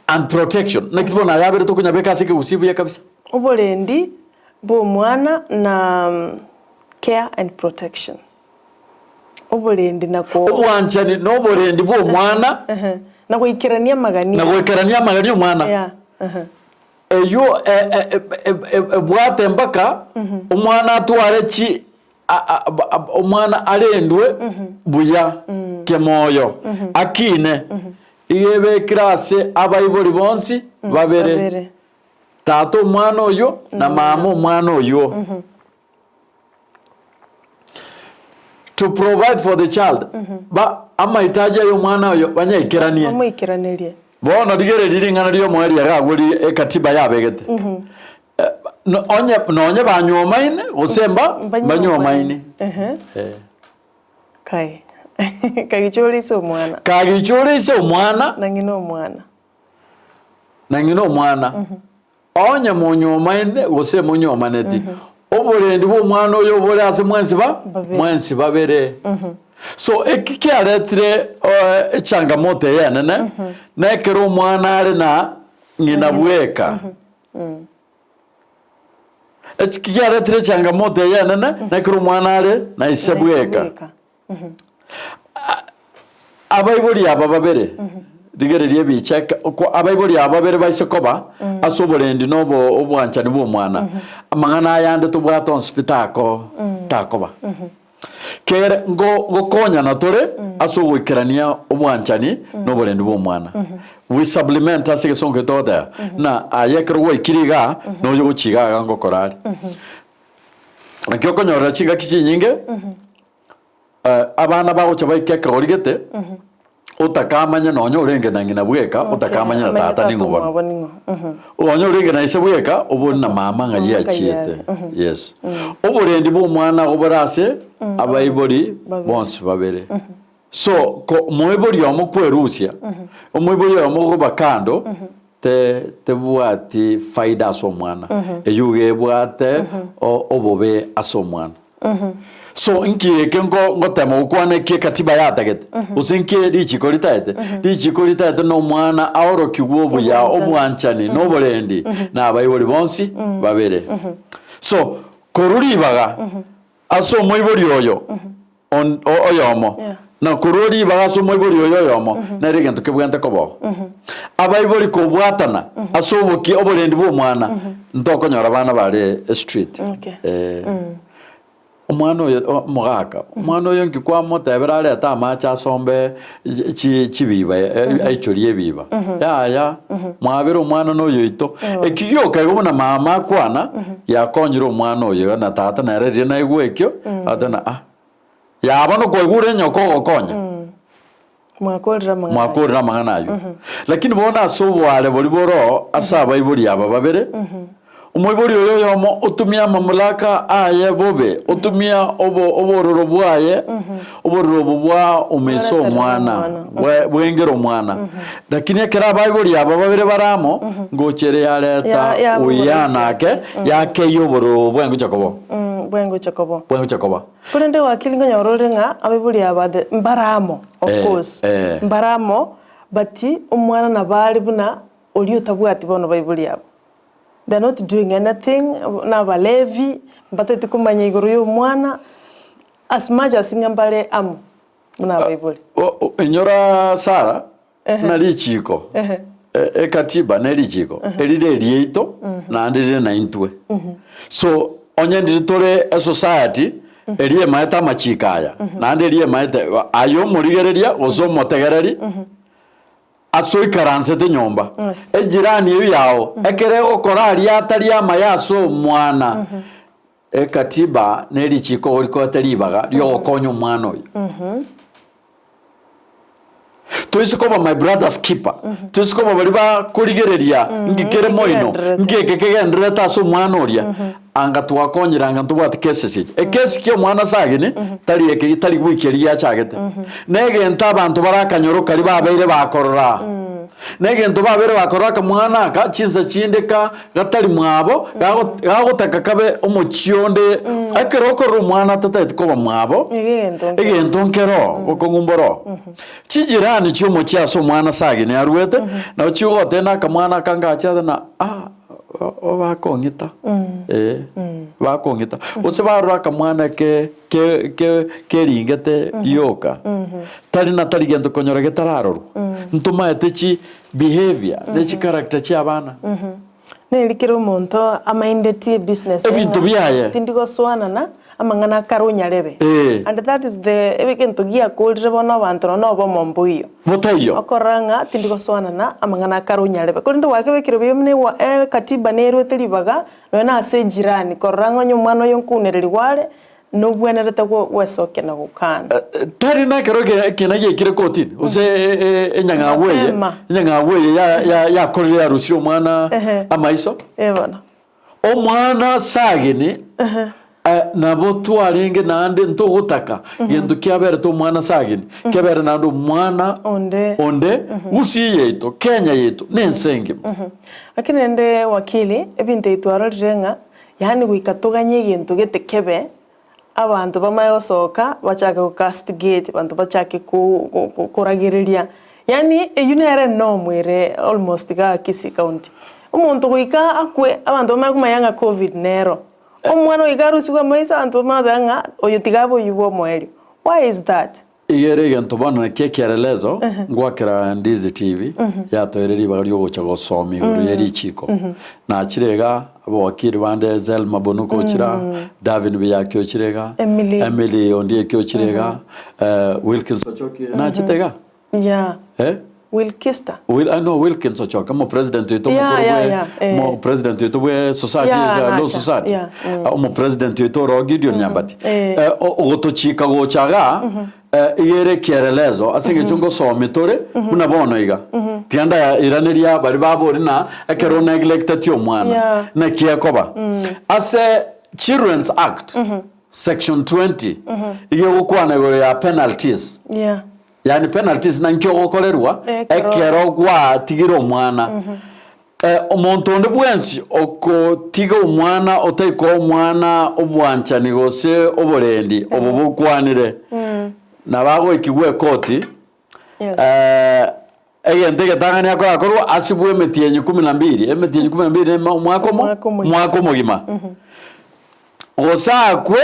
and protection, naki bono aya abere tokonyabeka ase ekegusii buya kabisa. Oborendi bw'omwana na care and protection. Oborendi na ko. Obwanchani na oborendi bw'omwana. Ehe, na goikerania amagani. Na goikerania amagani y'omwana. Yeah, ehe. Eyio ebwate mpaka omwana atware chi omwana arendwe buya kemoyo, akine, iga ebekire ase abaibori bonsi babere, tata omwana oyio na mama omwana oyio. To provide for the child, ba amahitaji aye omwana oyo banyaikeranie. Bamoikeranerie. Bono rigereria ring'ana ri'omoerio iga agwo ri ekatiba yabegete. Eh, no- onye nonye banywomaine gose mba mbanywomaine. Ehe. Eh. Kai. Kagichore ise omwana. Kagichore ise omwana. Na ng'ina omwana. Na ng'ina omwana. Onye monywomaine gose monywomaneti, oborendi bw'omwana oyo obore ase mwensi ba Babere. mwensi babere. So eki kiaretire eh, echangamoto eye enene, nekero omwana are na ng'ina bweka. Eki kiaretire echangamoto eye enene, nekero omwana are na ise Na ise bweka. bweka. Abaibori aba babere, rigereria ebicha eke, oko abaibori aba babere baise koba ase oborendi na obo obwanchani bw'omwana, amang'ana aya ande tobwate onsi pi tako takoba. Kere ngo ngokonyana tore ase ogoikerania obwanchani na oborendi bw'omwana. We supplement ase egesongo eke togoteba, ng'a aye ekero gwaikire igaa, noyo gochia igaa iga ngokora are. Naki okonyorera chingaki chinyinge. Abana bagocha baike ekegori gete, otakamanye nonya orenge na ng'ina bweka, otakamanye na tata ning'o bono. Nonya orenge na ise bweka, obori na mama ng'ai achiete. Yes. Oborendi bwa omwana igo bore ase abaibori bonsi babere. So, ko moibori omo kwerusia, omoibori oyomo koba kando, te tebwati faida ase omwana, eyio iga ebwate obobe ase omwana. So nki eke nko ngotema gokwana eki ekatiba yatagete gose nki richiko ritaete? Richiko ritaete na omwana aorokigwe obuya, obwanchani na oborendi na abaibori bonsi babere. So korwa ribaga ase omoibori oyo on- o- oyomo Yeah. na korwa ribaga ase omoibori oyo oyomo nere egento kebwente kobao. Abaibori kobwatana ase oboki oborendi bwa omwana ntokonyora abana bare estreet. Okay. Eh, Omwana oyo o- omogaka, omwana oyo nki kwamotebera arete amache asombe chi- chi- chibiba eh, aichorie ebiba. Yaya, mwabere omwana na oyo oito. Eki gioka igo buna mama akwana, giakonyire omwana oyo iga na tata nere riria naigwa ekio, agateba ah, yaba nokwaigure nyoko ogokonya. Mwakorire amang'ana ayio. Mwakorire amang'ana ayio. Lakini bono ase oboare boria bore oo ase abaibori aba babere, Omoibori oyo oyomo otumia amamulaka aye bobe, otumia obo obororo bwaye, obororo obo bwa omesa Bwareterera omwana, omwana. bwe bwengera omwana. Lakini ekero abaibori aba babere bare amo, ngocha ere yareta Ya- yaba uyana oboraisi. ake, yakeyia obororo bwengocha koba Bwengocha koba. bwengocha koba. Korende wakili nkonyora ore ng'a abaibori aba the mbare amo of Eh, course, eh. mbare amo but omwana nabo are buna oria otabwati bono baibori aba. They are not doing anything, na abalevi, mbatagete komanya igoro ya omwana, as much as ng'a mbare amo buna abaibori. Inyora Sara Ehe. na richiko Ehe. ekatiba ne richiko erire eriaito naende rire naintwe. So onye ndiri tore esociety eria emaete amachiko aya naende eria emaete aye omorigereria gose omotegereri Ase oikaransete nyomba, ejirani eyio yao ekero egokora aria atari amaya ase omwana, ekatiba ne richiko rikoete ribaga riogokonya omwana oyo. Toise koba my brother's keeper, toise koba baria bakorigereria nki kere moino, nki eke kegendererete ase omwana oria, anga twakonyire anga ntobwate cases echi. Ekesi kia omwana ase ageni, tari eke tari wiki eria giachagete. Na egento abanto barakanyore karia babeire bakorora. Na egento babeire bakorora akamwana aka chinsa chinde ka gatari mwabo gago gagotaka kabe omochie onde ekero okorora omwana atatageti koba mwabo, Egento nkero. egento nkero bokong'u mboro. Chijirani chiomochie ase omwana ase ageni aruete, nabo chigotenda akamwana aka ngache ase na ah. Bakong'ita, ee, bakong'ita. Gose barora akamwana ke ke ke keringete rioka, tari na tari gento konyora getararorwa. Ntomaete chi behaviour ne chi character chia abana. Neri kera omonto amaindetie ebusiness yaye Ebinto ng'a biaye. tindi gosoanana amang'ana akare onyarebe. Ee. And that is the egento giakorire bono abanto nonya obomo mboiyo. Botaiyo. Okorora ng'a tindi gosoanana amang'ana akare onyarebe. Korende gwakebekire buya buna ewa ekatiba nerwete ribaga nonya na ase ejirani korora ng'a onye omwana oyo nkounererigwa are, nobwenerete go gwesokia na gokana. Tari nekero ekina giaikire kotini, gose enyang'au eye, Mapema. enyang'au eye ya- ya- yakorire yarusirie omwana Ehe. amaiso. Eh bono. Omwana Sagini, nabo twarenge naende ntogotaka gento kiaberete omwana Sagini, kebere naende omwana Onde. onde, Gusii yaito, Kenya yaito, na ense engima. Lakini rende wakili, ebinto ebi twarorire ng'a, yaani goika toganye egento gete kebe, abanto bamanye gosoka, bachake go castigate, abanto bachake ko- ko- ko- koragereria, yaani eywo nere enorm ere almost igaa Kisii county. Omonto goika akwe, abanto bamanye komanya ng'a covid nero. Omwana goika arusigwe amaiso abanto bamanye goteba ng'a oyo tiga abe oywo bwa omoerio. Why is that? Iga ere egento bono nakio ekielelezo, ngwakera Ndizi TV, yatoeire ribaga riogocha gosoma igoro ye richiko. Nachire iga, abawakili bande Zelma Bonuka ochire aa, Davin Biyaki ochire iga, Emily. Emily Ondieki ochire iga, Wilkins Ochoki nachete iga? Yeah. Eh? Wilkista. Wil, ah, no, Wilkins Ochoke, omo president oito Yeah, omokoro yeah, bwe yeah, eh. mo president oito bwe society Yeah, law nacha, society yeah, Ah, omo president oito oro Gideon Nyambati eh. Eh, o- ogotochika gocha iga eh, iga ere ekielelezo ase eng'encho ngosomi tore buna bono iga tiga ndairaneria baria babori na ekero oneglecteti omwana Yeah. naki ekoba ase Children's Act section 20 iga egokwana igoro ya penalties Yeah. Yaani penalties na nki ogokorerwa Ekero- ekero gwatigire omwana. Eh, omonto onde bwensi okotiga omwana otaikoa omwana obwanchani gose oborendi obo bokwanire, nabo agoikigwa ekoti, Yes. eh, egento egetang'ani akorakorwa asibwe emetienyi kumi na mbiri, emetienyi kumi na mbiri na omwaka omo Omwaka omogima. omwaka omogima. Gose aakwe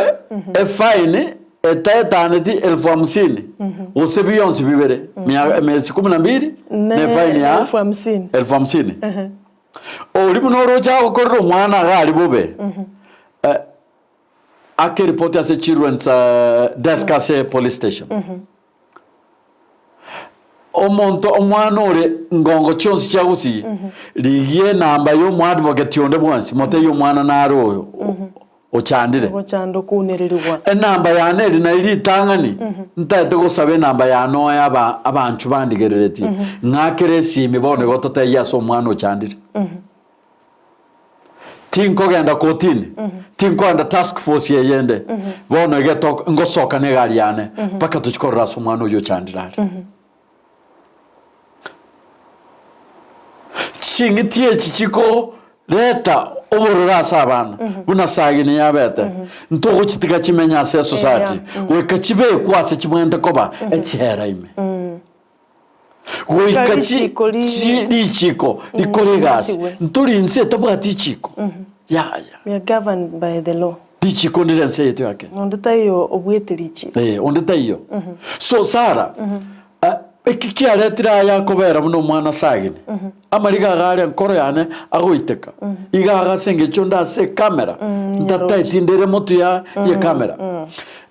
efaini etaetaneti elfu hamsini, gose bionsi bibere, mia- emiesi kumi na mbili, Ne na efaini ya elfu hamsini. elfu hamsini. Oria buna oroche agokorera omwana iga aria bobe, eh, ake eripoti ase children's desk ase police station. Omonto omwana ore ngongo chionsi chia gusii, rigia enamba ya omoadvocate onde bwensi, motebie omwana nare oyo ochandire. Ogochanda okounererigwa. Enamba yane eri naye ritang'ani, ntaete gosaba enamba yane oe aba abanchwa bandigereretie, ng'akere esimi bono igo totebie ase omwana ochandire. Tinkogenda kotini, tinkogenda task force eyende, bono iga to ngosoka na egari yane mpaka tochie korora ase omwana oyio ochandire aria. Ching'iti echi chikoreta obororo ase abana, buna sagini yabete, ntogochitiga chimenye ase esociety, goika chibekwe ase chibwenerete koba echela ime. Goika Goika chi- richiko ri- chi- richiko rikore egasi. Ritigwe. Ntori inse etabwati richiko. Yaya. We are governed by the law. Richiko ndire ense yaito ya Kenya. Onde taiyo obwete richiko. Eh, onde taiyo. So Sarah, ah, eki kiaretire aya akobera buna omwana sagini. Amariga iga are enkoro yane agoiteka. Iga iga ase engencho nde ase ekamera, ntataeti ndere motwe ya ekamera.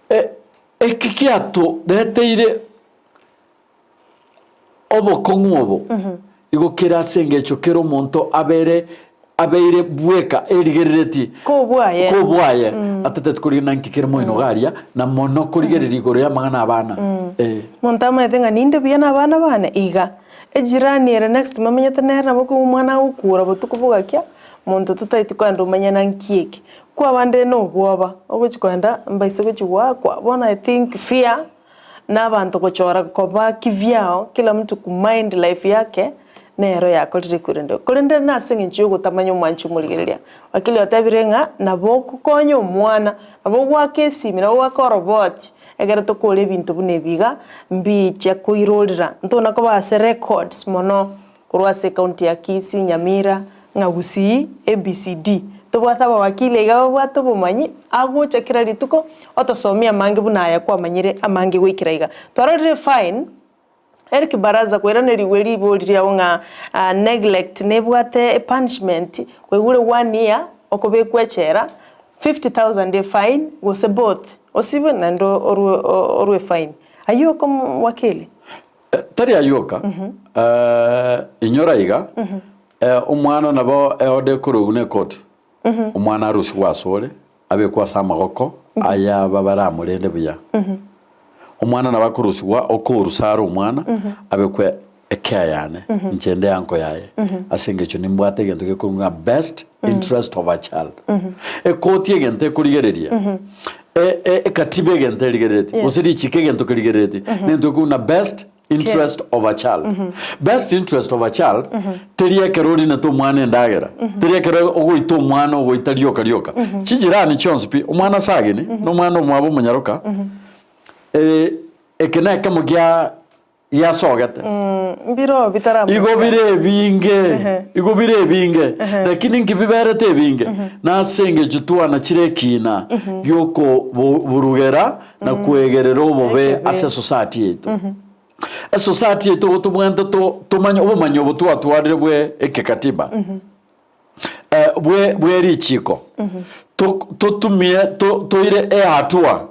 Eh, eki kiatoreteire Obokong'u obo igo kere ase engencho kera omonto abere abeire bweka erigerereti Kobwaye. kobwaye atateti korigereria naki kere moino iga aria na mono korigereria igoro y'amang'ana abana eh. Monto amaete ng'a ninde buya na abana bane iga, ejirani ere next mamenyete nere nabo okonywa omwana agokura botuko bogakia, monto totaeti kogenda omanye nanki eke. Kwabande na obwoba, ogochi kogenda mbaise gochi goakwa, bono I think fear. na abanto gochora koba kivyao, kila mtu ku mind life yake nero yakorire korende korende nase eng'encho yogotamanya omwanchi omorigereria. Wakili otebire ng'a nabo ogokonya omwana, nabo ogoaka esimi, nabo ogoaka oroboti, ekero tokora ebinto buna ebi iga, mbiche koirorera, ntona koba ase records mono Korwa ase ecounty ya Kisii, Nyamira, ng'a Gusii, ABCD. Tobwate abawakili iga babwate obomanyi, agocha kera rituko otosomia amange buna aya kwamanyire amange goikera iga. Twarorire fine, Eric Baraza koiranerigwe ribori riao ng'a neglect nebwate epunishment, kwaigure one year okobekwa echela, 50,000 efine gose both, osibwe naende orwe orwe efine. Ayio okomo wakili? Tari ayio oka, inyora iga, omwana nabo eorder ekorwa buna ekoti, omwana arusigwe asore, abekwe ase amagoko aya aba baramorende buya. Omwana nabo akorusigwa, okorusa are omwana, abekwe ecare yane, inche inde uncle yaye, ase eng'encho nimbwate egento gekorwa ng'a best interest of a child. Ekoti egento ekorigereria, Ekatiba egento erigereretie, gose richiko egento kerigereretie, nento ekobuna na best interest of a child. Best interest of a child, teri ekero orinete omwana endagera, teri ekero ogoita omwana ogoita rioka rioka. Chijirani chionsi pi, omwana sagini, na omwana omwabo omonyaroka, eke nekemo gia giasogete. Mbiroo bitaramoka. Igo bire ebinge, igo bire ebinge, lakini nki biberete ebinge? Nase engencho twanachire ekiina gi'okoburugera na kwegerera obobe Ekebe. ase esosayati yaito. Esosayati yaito igo tobwenerete to- tomanye obomanyi obo twatwarire bwe ekekatiba, bwe bwe richiko, to- totumie to- toire ehatua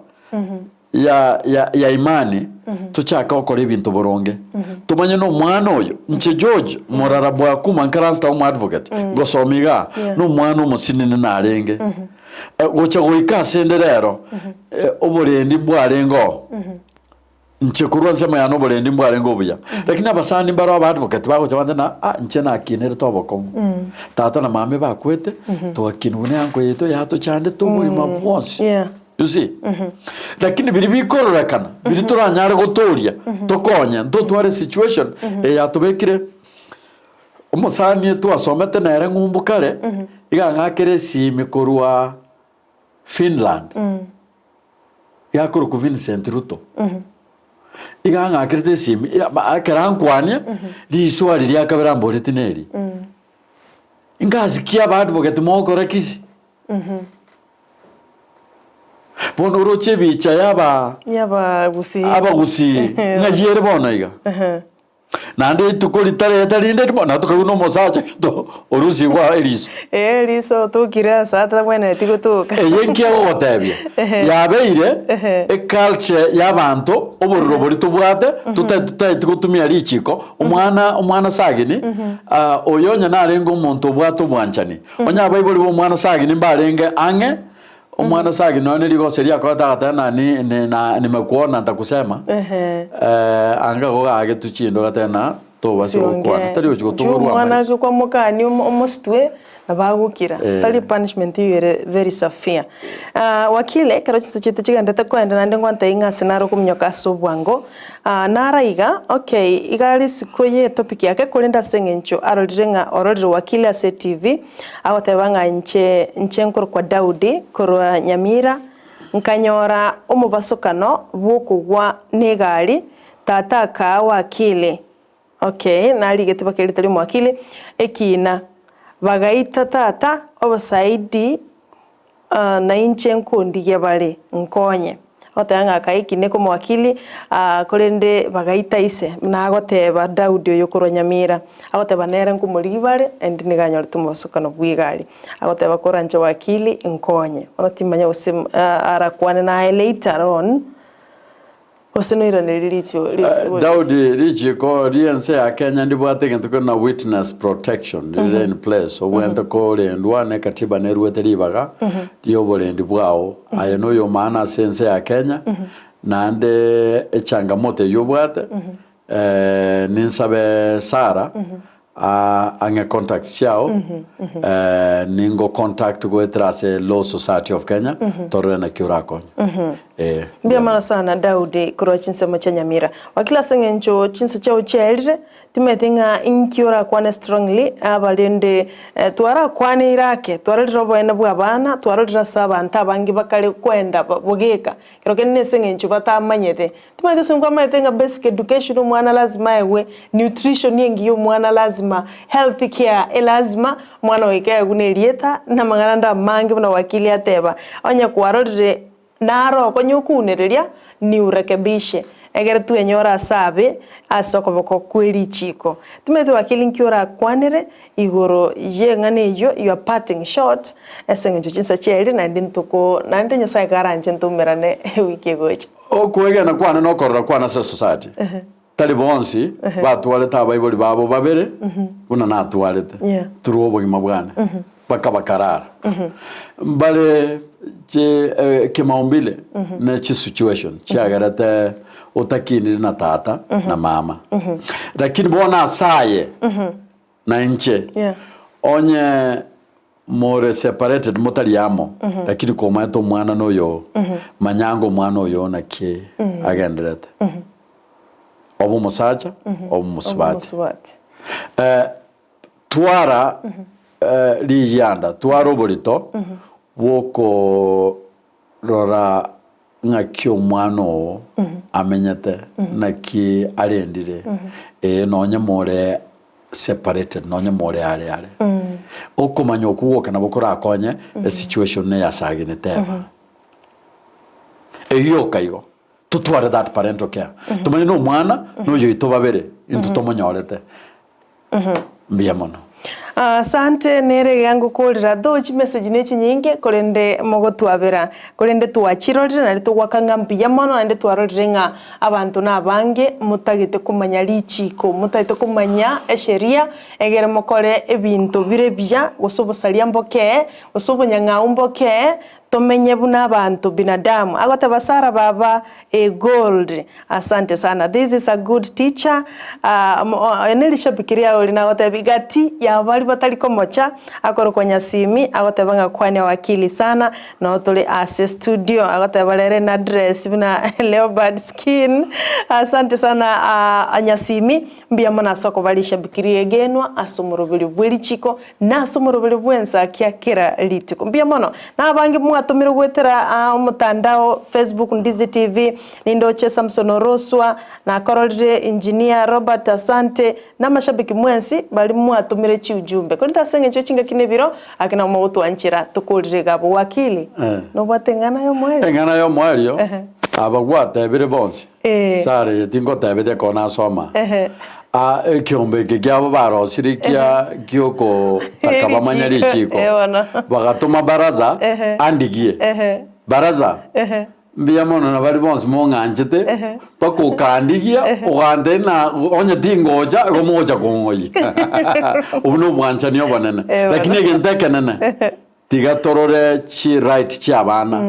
ya ya ya imani tochake gokora ebinto boronge tomanye na omwana oyo inche George morara bwakuma nkaranse omo advocate ngosoma igaa Yeah. na omwana omosinini narenge Eh, gocha goika ase ende rero eh, oborendi mbwarenge oo Inche korwa ensemo yane oborendi mbwarenge obuya, lakini abasani mbaro aba advocate bagocha bante na ah inche nakinerete obokong'u. Tata na mama ebakwete, togakinigwa na eanko yaito yatochandete obogima bwonsi. Yeah. You see? Lakini biria bikororekana, biria toranyare gotoria, tokonye, ntotware situation eye yatobekire omosani twasomete nere ng'umbu kare, iga ang'akere esimi korwa Finland. Iga akorokwa Vincent Ruto. Iga ang'akerete esimi, ya- ba- ekero ankwania, riswali ria kabere amboretie neri, Ngasi ki aba advocate mogokora Kisii? Bono oroche ebicha ya aba Y'abagusii. abagusii ng'ai ere bono iga? Naende rituko ritareta rinde rimo, na tokaigwa na omosacha gento orusigwe aa eriso. Ee, eriso otokire ase atabwenereti gotoka. Eye nki egogotebia? Yabeire eculture y'abanto, obororo boria tobwate, tota totaeti gotumia richiko, omwana omwana sagini, ah, oyo onye narenge omonto obwate obwanchani, onye abaibori ba omwana sagini mbarenge ang'e, Omwana Sagi nonya ne rigoso eria akorete agateba na ni ni na nimekuona ntakusema Ehe. eh, anga gogagetwe chindo agateba na tobasa gokwana Sionge. tari gochi Inchuo gotoborwa omwana amaiso. ake kwamokania omo- omositwe. Nabo agokira, tari punishment eyio ere very severe. Wakili, ekero chinsa chiaito chigenderete koenda naende ngwantebie ng'a ase nare okominyoka ase obwango, nara iga, okay, iga are isiko ye etopic yake korende ase eng'encho arorire ng'a ororire wakili ase etv, agoteba ng'a inche inche nkorokwa Daudi korwa Nyamira, nkanyora omobasokano bw'okogwa negari, tata akaa wakili. Okay, narigete mpaka erieta ri'omwakili, ekiina. Bagaita tata obosaidi na inche nkondigia bare, nkonye. Agoteba ng'a akae ekiina eke omwakili, korende bagaita ise, buna agoteba Daudi oyo korwa Nyamira. Agoteba nere nkomorigia bare, and nigo anyorete omobasokano bw'egari. Agoteba koranche wakili, nkonye. Bono timanya gose arakwane naye later on. Gose noiranerie riicho riicho. Daudi, richiiko ri'ense ya Kenya ndibwate egento kere na witness protection rire in place, obwenerete korendwa na ekatiba neruete ribaga ri'oborendi bwao. Aye noyomaana ase ense ya Kenya, naende echangamoto eyio obwate, ninsabe Sarah Ang'e contacts chiao, ningo contact goetera ase Law Society of Kenya, torore naki orakonye. Eh. Mbuya mono sana Daudi korwa chinsemo chia Nyamira. Wakili ase eng'encho chinsa chiao chiaerire, timanyeti ng'a inki orakwane strongly abarende twarakwaneire ake, twarorire oboene bwa abana, twarorire ase abanto abange bakare koenda bogeka, ekero kende nase eng'encho batamanyete. Timanyeti ase nkwamanyete ng'a basic education omwana lazima aegwe, nutrition engiya omwana lazima, health care elazima, omwana goika aegwe na erieta, na amang'ana ande amange buna wakili ateba. Onye kwarorire naro okonya okounereria, ni urekebishe, egere twenyore ase abe ase okoboko kwe richiko. Timanyeti wakili nki orakwanere Igoro y'eng'ana eyio, your parting shot, ase eng'encho chinsa chiaerire naende ntoko naende Nyasaye karanche ntoumerane ewiki egocha. Okwegena kwane na okorora kwane ase esociety, tari bonsi batwarete abaibori babo babere buna natwarete Yeah. through obogima bwane mpaka bakarara. Mbare chi kimaumbile ne chisituation chiagerete otakinire na tata na mama. Lakini bono ase aye na inche, Yeah. onye more separated motari amo, lakini komaete omwana noyo, manya anga omwana oyo naki agendererete. Obe omosacha, obe omosubati. Omosubati. Eh, twara eh, rigianda, twara oborito bw'okorora Ng'aki omwana oo amenyete, naki arendire, ee nonye more separated, nonye more are are. Okomanya okwo gwoka nabo korakonye esituation neyasagenete eba. Eyio yoka igo, totware that parental care. Tomanye na omwana, na oyoito babere, intwe tomonyorete. Mbuya mono. Asante nere iga ngokorera though chimessage ne chinyinge korende mogotwabera korende twachirorire naende togoaka ng'a mbuya mono naende twarorire ng'a abanto na abange motagete komanya richiko motagete komanya esheria egere mokore ebinto bire buya gose obosaria mbokee gose obonyang'au mbokee Tomenye buna abanto binadamu. Agoteba Sarah baba a gold. Asante sana this is a good teacher oyo ne rishabiki riao ori nagotebia gati ya baria batari komocha akorokwa Nyasimi agoteba ng'a kwania wakili sana noo tore ase studio agoteba rero ina dress buna leopard skin asante sana Nyasimi mbuya mono ase okoba rishabiki riegenwa ase omoroberio bwe richiko Na ase omoroberi bw'ensakia kera rituko. Mbuya mono na abange mwatomire goetera aa omotandao Facebook Ndizi TV, nindoche Samson Oroswa, nakororire Engineer Robert Asante, na amashabiki mwensi baria mwatomire chiujumbe. Korende ase eng'encho ye chingaki na ebiro, ake nabo mogotwanchera tokorire iga abwo. Wakili, nobwate eng'ana y'omoerio? Eng'ana y'omoerio, Ehe. aba gwatebire bonsi, Eh. Sara eye tingotebetie ekero nasoma. Ehe. Aa, ekiombe eke kiabo barosirie kia giokotaka bamanye Richiko, richiko, eh bono. bagatoma baraza Ehe. andigie. Ehe. Baraza, Ehe. mbuya mono na baria bonsi mong'anchete, Ehe. mpaka okandigia, ogantebia ng'a onye tingocha, igo mogocha kong'oyia. Obwo na obwanchani obonene. Eh bono. Lakini egento ekenene, Tiga torore chi right chia abana,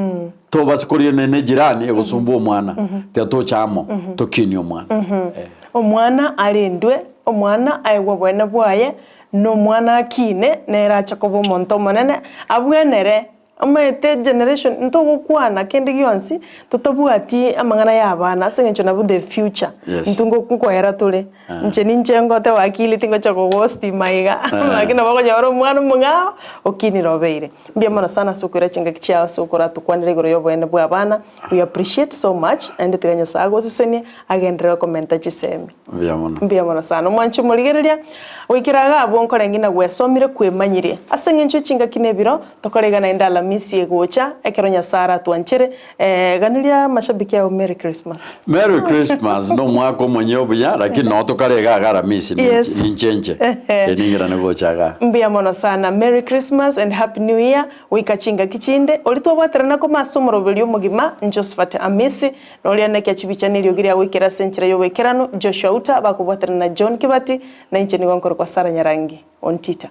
tobase koria ne ne jirani egosumbua omwana, tiga toche amo tokinie omwana. Eh. Omwana arendwe, omwana aegwe oboene bwaye, Na omwana akine, nere ache koba omonto omonene, abwenere Omanyete generation ntogokwana kende gionsi totabwati amang'ana ya abana ase eng'encho nabwo the future. Yes. Intwe ngo nkoera tore. Inche ninche ngote wakili tingocha kogosti maiga lakini nabo okonyora omwana omong'ao okinire obeire. Mbuya mono sana ase okoira chingaki chiao ase okoratokwanera igoro ya oboene bwa abana, we appreciate so much naende tiga Nyasaye agosesenie agenderere komenta chisemi. Mbuya mono. Mbuya mono sana. Omwanchi omorigereria, goikera iga abwo nkore ng'ina gwesomire kwemanyirie. Ase eng'encho echingaki na ebiro, tokore iga naende Alamisi egocha, ekero Nyasae aratwanchere. Eh, ganeria amashabiki ao Merry Christmas. Merry Christmas na omwaka omonye obuya lakini noo tokare iga iga Alamisi Yes. ninchenche eh ning'irane gocha igaa. Mbuya mono sana. Merry Christmas and Happy New Year. Goika chingaki chinde, oria twabwaterana koma ase omoroberio omogima, Josephat Amisi, Na oria nekia chibicha neriogi ria goikera ase enchera y'oboikeranu, Joshua Uta, bakobwaterana na John Kibati, na inche nigo nkorokwa Sarah Nyarangi. Ontita.